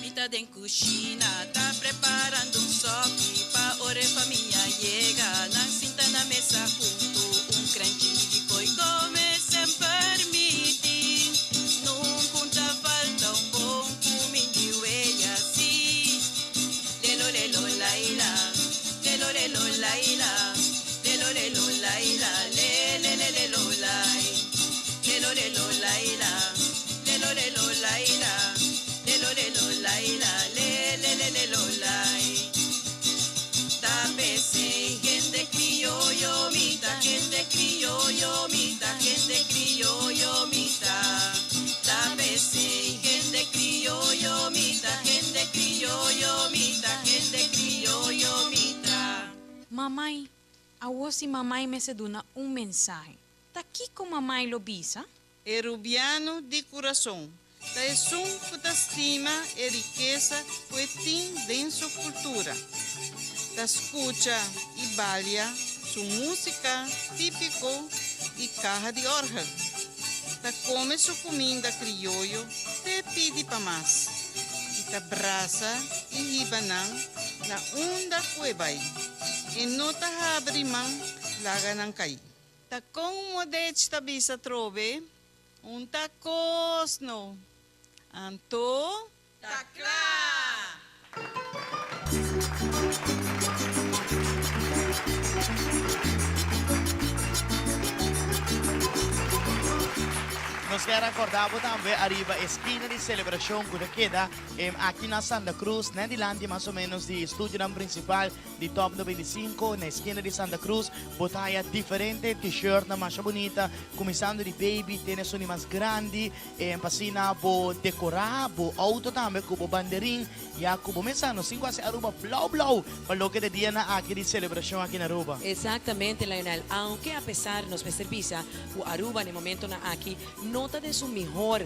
Mi ta den cushina ta preparando un sopi pa ora e famia yega nan sinta na mesa hunto un crenchi di coi come semper mi tin. Nunca un ta falta un bon cumindi huellas. la la. Lelo lelo la la, le le le le lo la. Lelo lelo la la, lelo lelo la la. Lelo lelo la la, le le le le lo la. Tapese gente criollo mita, gente criollo mita, gente criollo mita. Tapese gente criollo mita, gente criollo mita, gente criollo mita. Mamai, awor si mamai mester duna un mensahe, ta kiko mamai lo bisa? E rubiano di kurason ta esun ku ta stima e rikesa ku e tin den su kultura. Ta skucha i balia su músika típiko i kaha di òrgel. Ta kome su kuminda krioyo te pidi pa mas i ta brasa i hiba nan na unda ku e bai. E no ta habri man laga nan kai. Ta kon Modech ta bisa trobe? Un ta kos no. Anto. Ta kla! Nos kier racorda bo tambe ariba e skina di celebracion cu ta keda aki na Santa Cruz, net dilanti mas o menos di studionan principal di Top 95, na e skina di Santa Cruz. Bo ta haya diferente t-shirtnan masha bunita, cuminsando di baby te na esun di mas grandi. Pa asina bo decorá bo auto tambe cu bo banderin, ya cu bo mesa nos tin cu haci Aruba blauw blauw pa loke ta e dianan aki di celebracion aki na Aruba. Exactamente Lionel, aunke a pesar nos mester bisa cu Aruba na e momentonan aki no ta den su mihor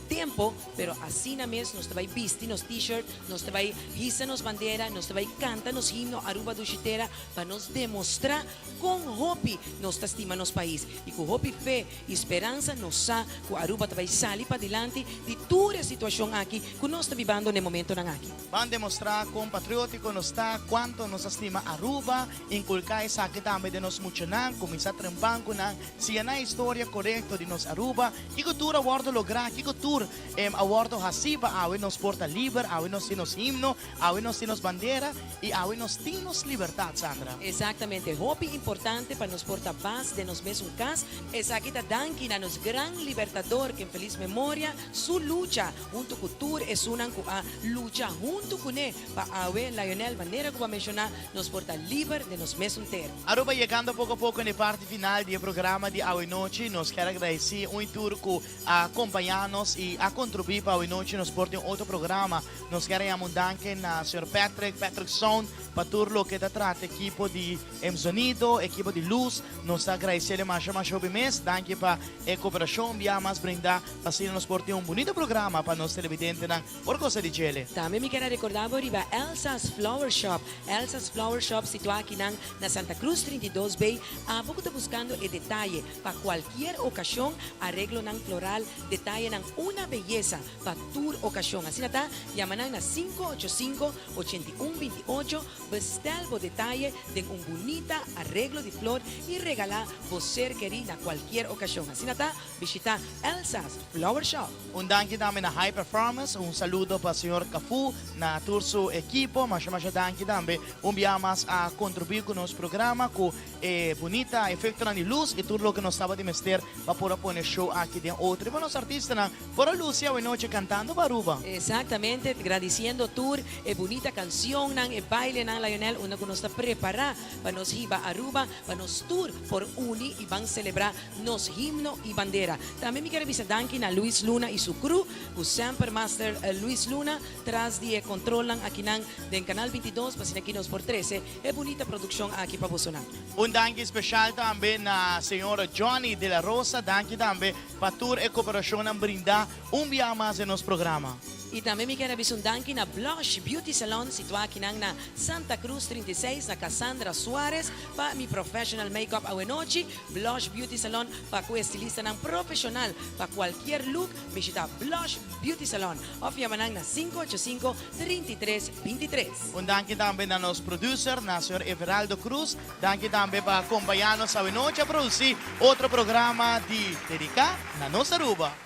tempo, pero asina mes nos ta bay bisti nos t-shirt, nos ta bay hisa nos bandera, nos ta bay canta nos himno Aruba Dushi Tera pa nos demostra con hopi nos ta stima nos pais y cu hopi fe y speransa nos sa cu Aruba ta bay sali padilanti di tur e situacion aki cu nos ta bibando n'e momentonan aki. Ban demostra con patriotico nos ta, cuanto nos ta stima Aruba, inculca esaki tambe den nos muchanan, cuminsa trempan cu nan, siña nan e historia corecto di nos Aruba, kico tur a wordo logra, kico tur a wordo haci pa awe nos por ta liber, awe nos tin nos himno, awe nos tin nos bandera y awe nos tin nos libertad, Sandra. Exactamente, hopi importante pa nos por ta bas den nos mesun cas. Esaki ta danki na nos gran libertador ken feliz memoria su lucha hunto cu tur esunnan cu a lucha hunto cune pa awe Lionel manera cu bo a menciona nos por ta liber den nos mesun tera. Aruba yegando poco poco na e parti final di e programa di awe nochi nos kier agradeci un y tur cu a compaña nos y a contribui pa awe nochi nos por tin otro programa. Nos kier a yama un danki na señor Patrick, Patrick Sound pa tur loke ta trata ekipo di sonido, ekipo di luz. Nos ta agradecele masha masha hopi mes. Danki pa e cooperacion bia mas brinda pa asina nos por tin un bunito programa pa nos televidentenan por gosa di djele. Tambe mi kier a recorda bo riba Elsa's Flower Shop. Elsa's Flower Shop situa akinan na Santa Cruz 32 B. Abo cu ta buscando e detaye pa cualkier ocasion, areglonan floral, detayenan una beyesa pa tur ocasion. Asina ta, yama nan na 585, 81 28, bestel bo detaye den un bunita areglo di flor y regala bo ser keri na cualkier ocasion. Asina ta, bishita Elsa's Flower Shop. Un danki tambe na High Performance, un saludo pa señor Cafu na tur su ekipo, masha masha danki tambe un bia mas a contribui cu nos programa cu e bunita efectonan di luz y tur loke nos tabata mester pa por a pone show aki den otro y pa nos artistanan por a luci awenochi cantando pa Aruba. Exactamente, gradiciendo tur e bunita cancionnan, e bailenan Lionel, unda cu nos ta prepara pa nos hiba Aruba, pa nos tur por uni y ban celebra nos himno y bandera. Tambe mi kier a bisa danki na Luis Luna y su crew, cu semper Master Luis Luna tras di e controlnan akinan den Canal 22 pa asina aki nos por trece E bunita produccion aki pa bosonan. Un danki special tambe na señor Johnny de la Rosa, danki tambe pa tur e cooperacionnan brinda un bia mas den nos programa. Y tambe mi kier a bisa un danki na Blush Beauty Salon situa akinan na Santa Cruz 36 na Cassandra Suarez pa mi professional make up awenochi, Blush Beauty Salon pa cu estilistanan profesional pa cualkier look bishita Blush Beauty Salon of yama nan na 585 33 23. Un danki tambe na nos producer, na señor Everaldo Cruz. Danki tambe pa acompaña nos awe nochi a produci otro programa di dedica na nos Aruba.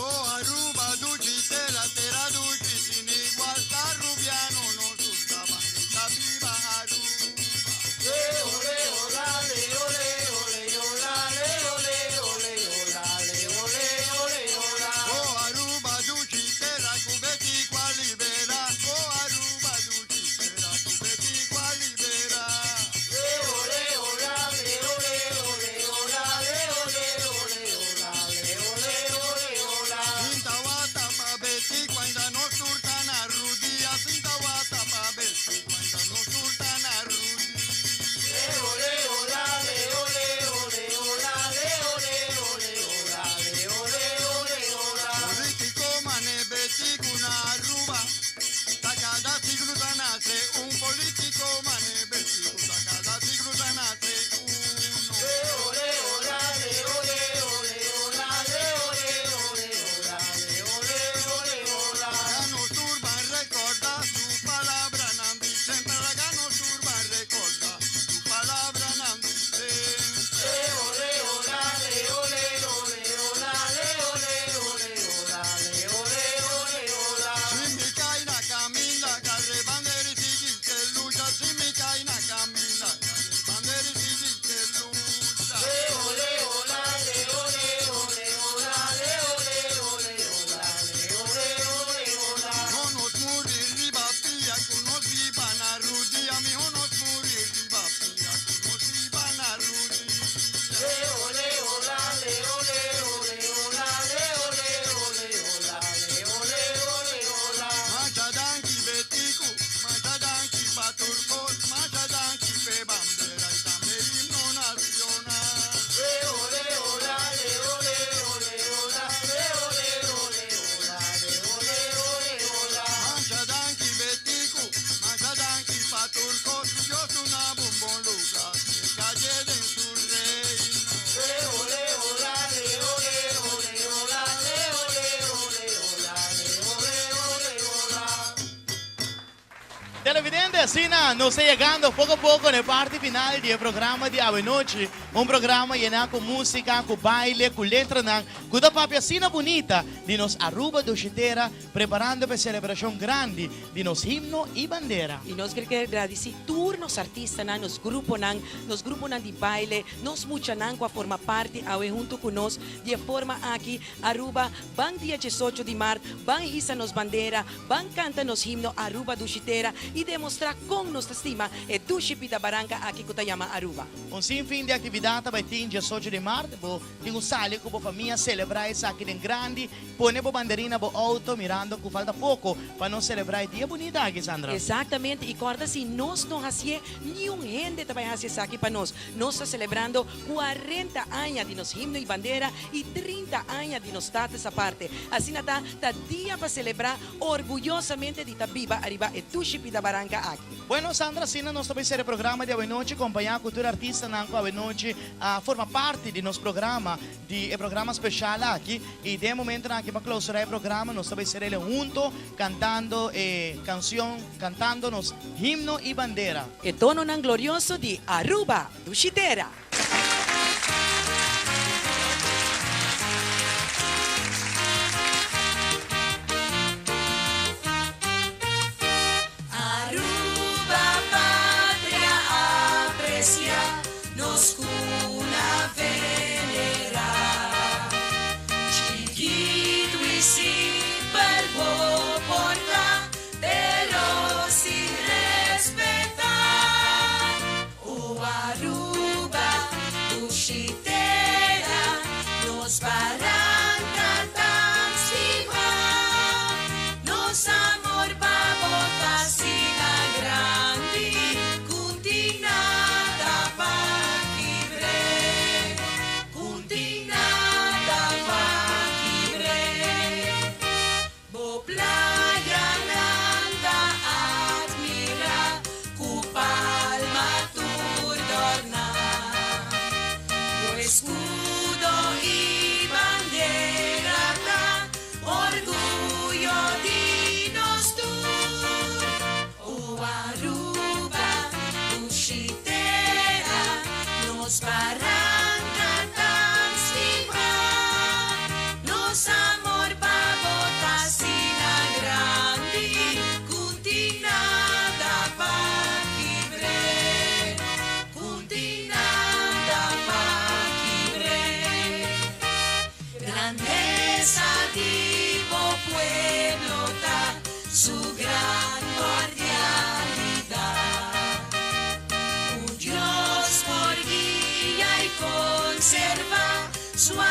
Oh Aruba, dushi tera, tera dushi sin igual, Arubiano no surta bandita, viva Aruba. Le, ole, ola, le, ole, ole, ola, le, ole, ole, ola, le, ole, ole, ola. Oh Aruba, dushi tera, cubeti cual libera. Oh Aruba, dushi tera, cubeti cual libera. Le, ole, ola, le, ole, ole, ola, le, ole, ole, ola, le, ole, ole, ola. Sintawata pa beti cuando no surtan a rudia. Sintawata pa beti cuando no surtan a rudia. Le, ole, ola, le, ole, ole, ola, le, ole, ole, ola, le, ole, ole, ola. Político mane beti kuna Aruba. Ta cada siglo ta nace un político mane beti ta cada siglo ta nace uno. Le, ole, ola, le, ole, ole, ola, le, ole, ole, ola, le, ole, ole, ola. Gano turba recorda su palabra Nandi siempre la gano turba recorda su palabra Nandi siempre. Le, ole, ola, le, ole, ole, ola, le, ole, ole, ola, le, ole, ole, ola. Si mi caina camina, carre bandera y sigue que lucha. Si mi caina camina, carre bandera y sigue que lucha. Le, ole, ola, le, ole, ole, ola, le, ole, ole, ola, le, ole, ole, ola. No nos morir riba pia, que nos vivan a rudia, mijo nos morir riba pia, que nos vivan a rudia. Le, ole, ola, le, ole, ole, ola, le, ole, ole, ola, le, ole, ole, ola. Macha danki betiku, macha danki paturkos, macha danki pe bandera y también himno nacional. Le, ole, ola, le, ole, ole, ola, le, ole, ole, ola, le, ole, ole, ola. Macha danki betiku, macha danki paturkos, Dios una bombón lugar, que calle en su reino. Le, ole, ola, le, ole, ole, ola, le, ole, ole, ola, le, ole, ole, ola. Televidente, asina, nos ta yegando poco poco na parti final di e programa di awe nochi. Un programa yena cu musica, cu baile, cu letranan, cu ta papia asina bunita di nos Aruba Dushi Tera, preparando pa e celebracion grandi di nos himno y bandera. Y nos kier gradici tur nos artistanan, nos gruponan, nos gruponan di baile, nos muchanan cu a forma parti awe hunto cu nos di e forma aki. Aruba, ban dia 18 di maart, ban hisa nos bandera, ban canta nos himno Aruba Dushi Tera y demostra con nos ta stima e dushi pida baranca aki cu ta yama Aruba. Un sinfin di actividad ta bay tin 18 di maart. Bo tin cu sali cu bo famia celebra esaki den grandi. Pone bo banderina bo auto mirando cu falta poco pa nos celebra e dia bunita aki, Sandra. Exactamente, y corda si nos no hacié, niun hende ta bay haci esaki pa nos. Nos ta celebrando 40 aña di nos himno y bandera y 30 aña di nos Status Aparte. Asina ta, ta dia pa celebra orguyosamente di ta biba ariba e dushi pida baranca aki. Bueno, Sandra, asina nos ta bay cera e programa di awenochi, compaña cu tur artistanan cu awenochi a forma parti di nos programa, di e programa special aki. Y den e momentonan aki pa clausura e programa nos ta bay cerele hunto cantando e cancion, cantando nos himno y bandera. E tononan glorioso di Aruba, dushi tera. Aruba patria aprecia, nos cuna venera. Chiquito y simpel bo por ta, pero sin respeta. O Aruba. Suave.